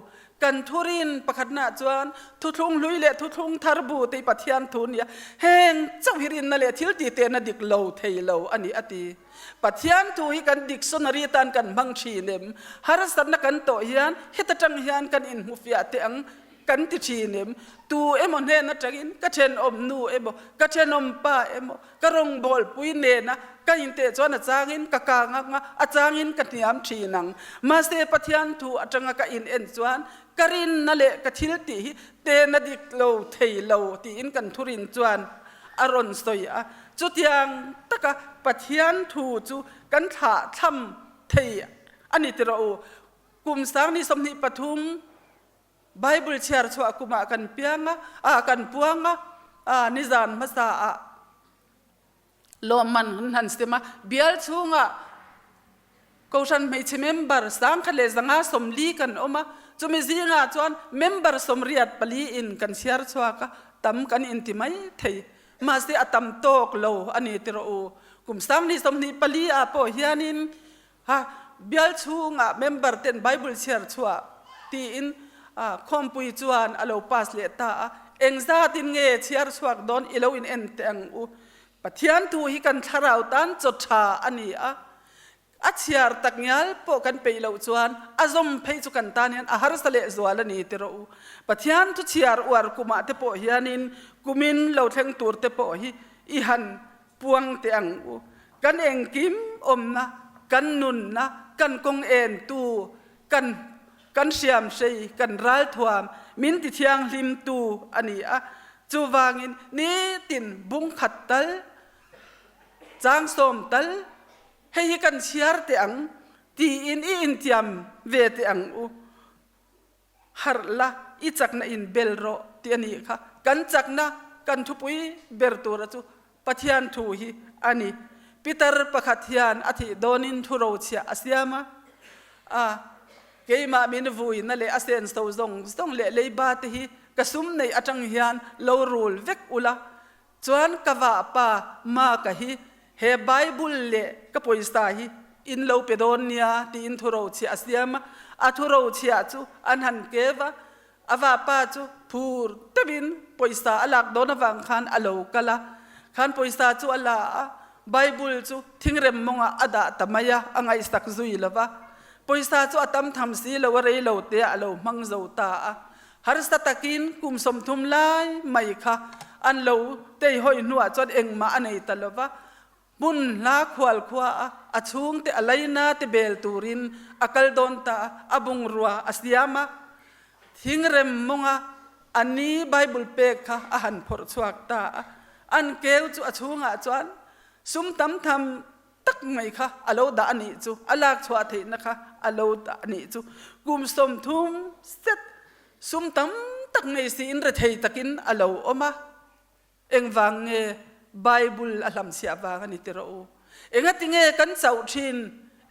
Speaker 9: Kan thurin pakhatnaah chuan thuthlung hlui leh thuthlung thar bu te hi Pathian thu nia heng chauh hi rinna leh thil tih tehna dik lo thei lo a ni a ti. Pathian thu hi kan dictionary atan kan hmang thin em? Harsatna kan tawh hian heta tang hian kan inhmufiah teh ang kan ti thin em? Tu emaw hnen atangin ka thenawm nu emaw, ka thenawm pa emaw, ka rawngbawlpui nena ka inteh chuan a changin ka kang ang a, a changin ka hniam thin ang. Mahse Pathian thu atanga ka in en chuan ka rinna leh ka thil tih hi tehna dik lo thei lo tiin kan thurin chuan a rawn sawi a. Chutiang taka Pathian thu chu kan thlah thlam thei a ni ti rawh u. Kum sang ni 23 Bible chhiar chhuah kumah kan piang a, ah kan puang a, ah nizan hmasa ah lawmman kan han sem a, bial chhungah Kohhran hmeichhe member 1140 kan awm a, chumi zingah chuan member 84 in kan chhiar chhuak a, tam kan inti mai thei. Mahse a tam tawk lo a ni ti rawh u. Kum sang ni 24 ah pawh hianin ha bial chhungah member ten Bible chhiar chhuah tiin khawmpui chuan a lo pass leh ta a, engzatin nge chhiar chhuak dawn i lo in en teh ang u. Pathian thu hi kan thlarau tan chaw tha a ni a, a chhiar tak ngial pawh kan peih loh chuan a zawm phei chu kan tan hian a harsa leh zual a ni ti rawh u. Pathian thu chhiar uar kumah te pawh hianin kumin lo thleng tur te pawh hi i han puang teh ang u. Kan engkim awmna, kan nunna, kan kawng entu, kan kan hriamhrei, kan ralthuam, min ti thianghlimtu a ni a. Chuvangin nitin bung khat tal, chang sawm tal, hei hi kan chhiar teh ang tiin i intiam ve teh ang u. Harh la, i chakna in bel rawh tih a nih kha. Kan chakna, kan thupui ber tura chu Pathian thu hi a ni. Pitar pakhat hian a thih dawnin thu rochhiah a siam a, a. Keimah min vuina leh a senso zawng zawng leh leiba te hi ka sum neih atang hian lo rul vek ula, chuan ka vahpa Mark-a hi he Bible leh ka pawisa hi in lo pe dawn nia tiin thurochhiah a siam a, a thurochhiah chu an han kev a, A vapa chu phur deuhin pawisa a lak dawn avang khan a lo kal a, khan pawisa chu a la a, Bible chu thingrem mawngah a dah ta mai a, a ngaihsak zui lo va. Pawisa chu a tam tham si lo a, rei lo te ah a lo hmang zo ta a. Harsa takin kum 30 lai mai kha an lo teihawi hnuah chuan engmah a nei ta lo va, Hmun hla khual khua a, a chhungte a leina te bel turin a kal dawn ta a, a bungrua a siam a, thingrem mawnga a ni Bible pek kha a han phawrh chhuak ta a, an keu chu a chhungah chuan sum tam tham tak mai kha a lo dah a nih chu, a lak chhuah theihna kha a lo dah a nih chu. Kum 30 set sum tam tak nei siin rethei takin a lo awm a. Engvang nge Bible a hlamchhiah vang a ni ti rawh u. Engati nge kan chauh thin?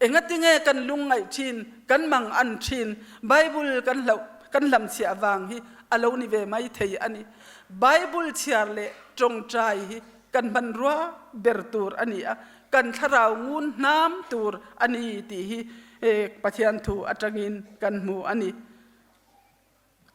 Speaker 9: Engati nge kan lungngaih thin? Kan mang an thin? Bible kan hlauh kan hlamchhiah vang hi a lo ni ve mai thei a ni. Bible chhiar leh tawngtai hi kan hmanrua ber tur a ni a, kan thlarau ngun hnam tur a ni tih hi Pathian thu atangin kan hmu a ni.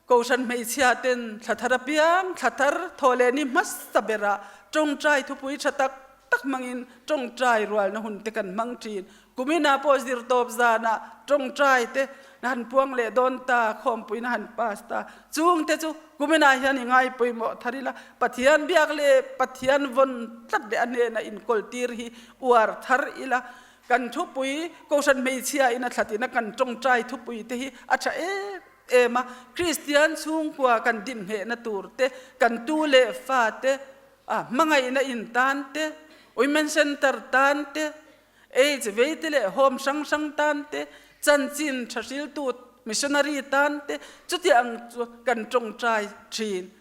Speaker 9: Kohhran hmeichhia ten thla thar apiang, thla thar thaw leh ni hmasa berah tawngtai thupui tha tak tak hmangin tawngtai rualna hun te kan hmang thin. Kuminah pawh zirtawp zanah tawngtai te na han puang leh dawn ta, khawmpuina han pass ta. Chung te chu kuminah hian i ngai pawimawh thar ila, Pathian biak leh Pathian vawn tlat leh a hnena inkawl tir hi uar thar ila, kan thupui Kohhran hmeichhia in a thlatin a kan tawngtai thupui te hi a tha em em a, Kristian chhungkua kan dinhmehna tur te, kan tu leh fa te, a hmangaihna in tan te, Women Center tan te, Aids vei te leh home hrang hrang tan te, chanchin tha hriltu missionary tan te, chutiang chu kan tawngtai thin.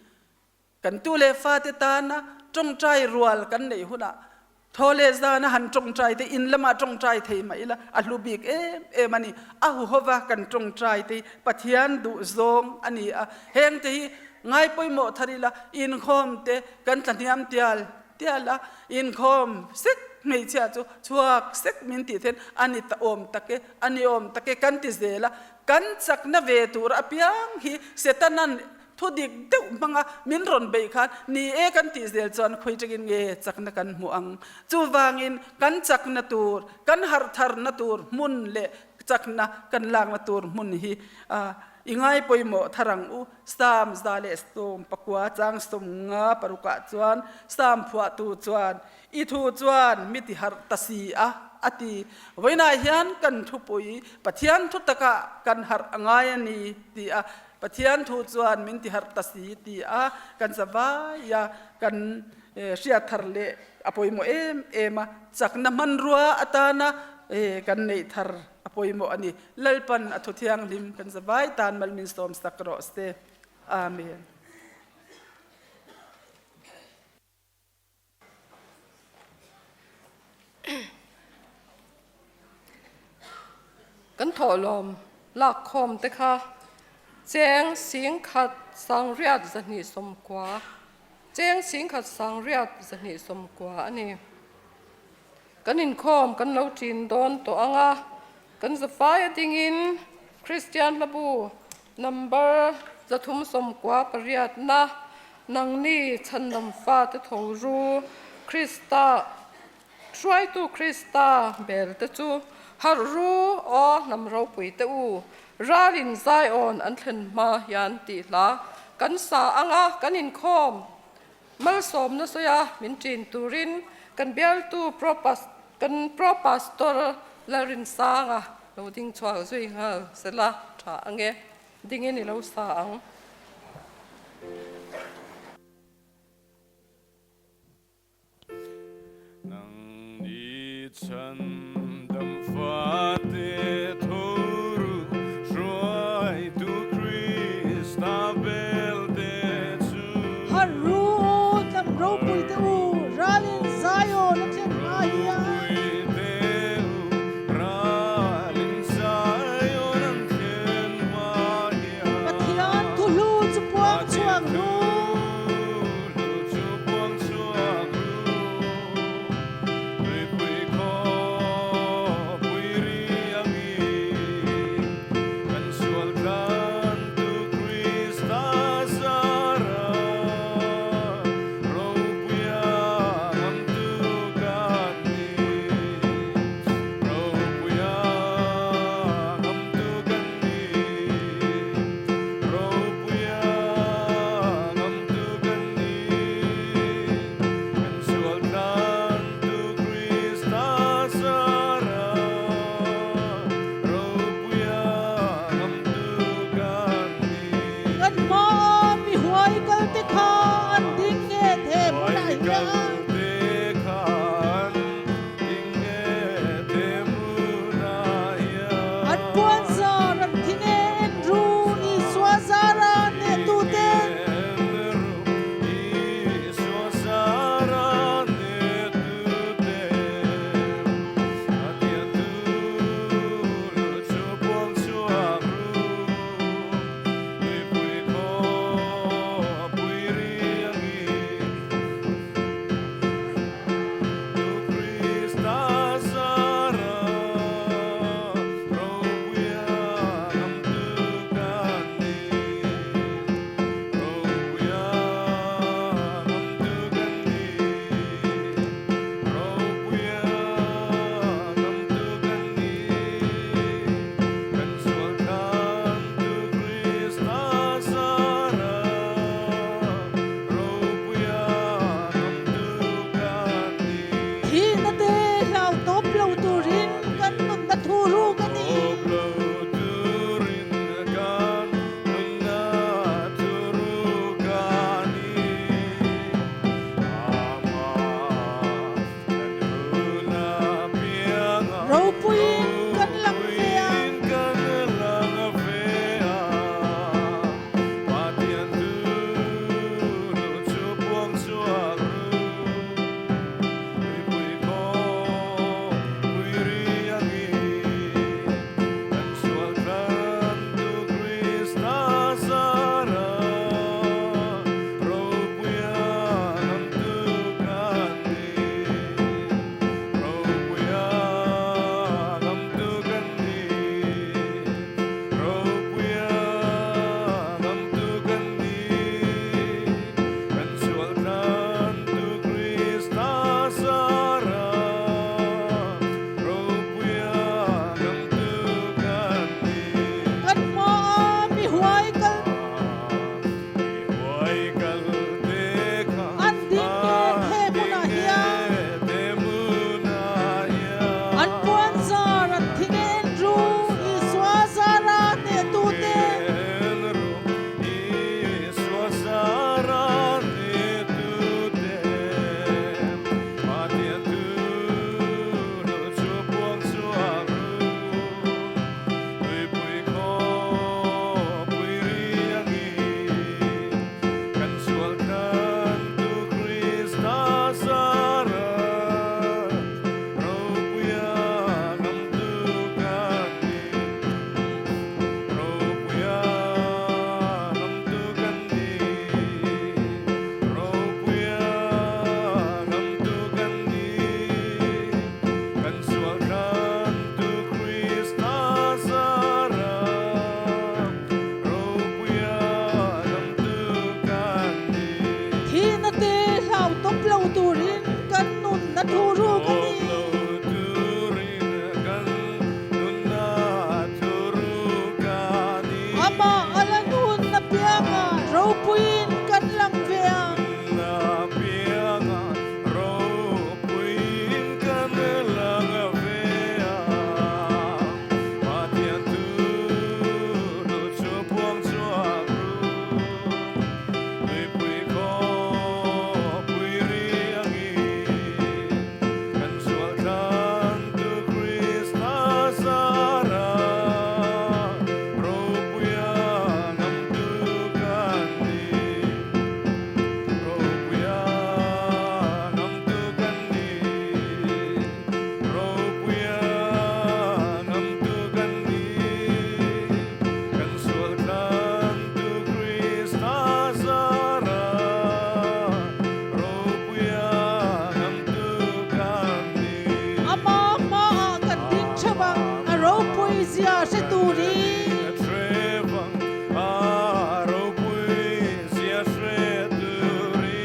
Speaker 9: Kan tu leh fate tana tawngtai rual kan neih hunah thaw leh zana han tawngtai te, in lamah tawngtai thei mah ila a hlu bik em em a ni. A huhova kan tawngtai te hi Pathian duh zawng a ni a, heng te hi ngai pawimawh thar ila inkhawm te kan tla hniam tial tial a, inkhawm sek hmeichhia chu chhuak sek min tih then a ni ta awm tak e, a ni awm tak e kan ti zel a, kan chakna ve tur apiang hi Setanan Thu dik deuh hmanga min rawn beih khan ni e kan tih zel chuan khawi tangin nge chakna kan hmuh ang. Chuvangin kan chakna tur, kan harh tharna tur hmun leh chakna kan lakna tur hmun hi i ngai pawimawh thar ang u. Psalm 119 chang 56 ah chuan Psalm phuahtu chuan, I thu chuan mi ti harh ta si a, a ti. Vawiinah hian kan thupui Pathian thu takah kan harh a ngai a ni ti a Pathian thu chuan min ti harh ta si ti a kan zavai a, kan hriat thar leh a pawimawh em em a, chakna hmanrua atana kan neih thar a pawimawh a ni. Lalpan a thu thianghlim kan zavai tan mal min sawm sak rawh se. Amen.
Speaker 3: Kan thawhlawm lakkhawm te kha cheng singkhat sangriat 290, cheng singkhat sangriat 290 a ni. Kan inkhawm kan lo ṭin dawn tawh ang a, kan zafai a dingin Kristian hlabu number 398 na Nangni chhandam fate tho ru, Krista, hruaitu Krista bel te chu harh ru aw hnam ropui te u, ralin Zion an thlen hma hian tih hla kan sa ang a, kan inkhawm malsawmna sawi a min ṭin turin kan bialtu Pro kan Pro Pastor Lalrinsanga lo ding chhuak zui nghal sela ṭha ang e. Dingin i lo sa ang.
Speaker 10: Nang ni chhandam fate tho ru, hruaitu Krista bel te chu.
Speaker 1: Harh ru u, hnam ropui te u, ralin Zion a thlen hma hian. thuruk a ni. Amah a la nun na pianga ropuiin kan lang ve ang. Ama hmaah kan ding theuh a, a ropui zia hre turin.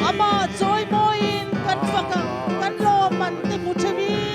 Speaker 1: Amah chawimawiin kan fak ang, kan lawmman te hmu theuhin.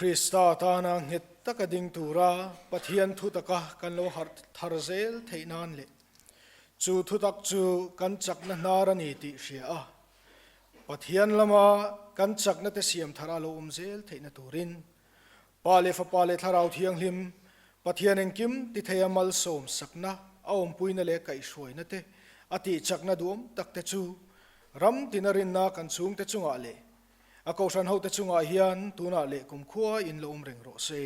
Speaker 11: Krista tana nghet taka ding tura Pathian thu taka kan lo harh thar zel theih nan leh chu thutak chu kan chakna hnar a ni tih hria a, Pathian lama kan chakna te siam thar a lo awm zel theihna turin Pa leh Fapa leh Thlarau Thianghlim, Pathian engkim ti theia malsawm sakna, a awmpuina leh kaihhruaina te, a tihchakna duhawm tak te chu ram tina rinna kan chhungte chungah leh a kohhran hote chungah hian tunah leh kumkhua in la awm reng rawh se.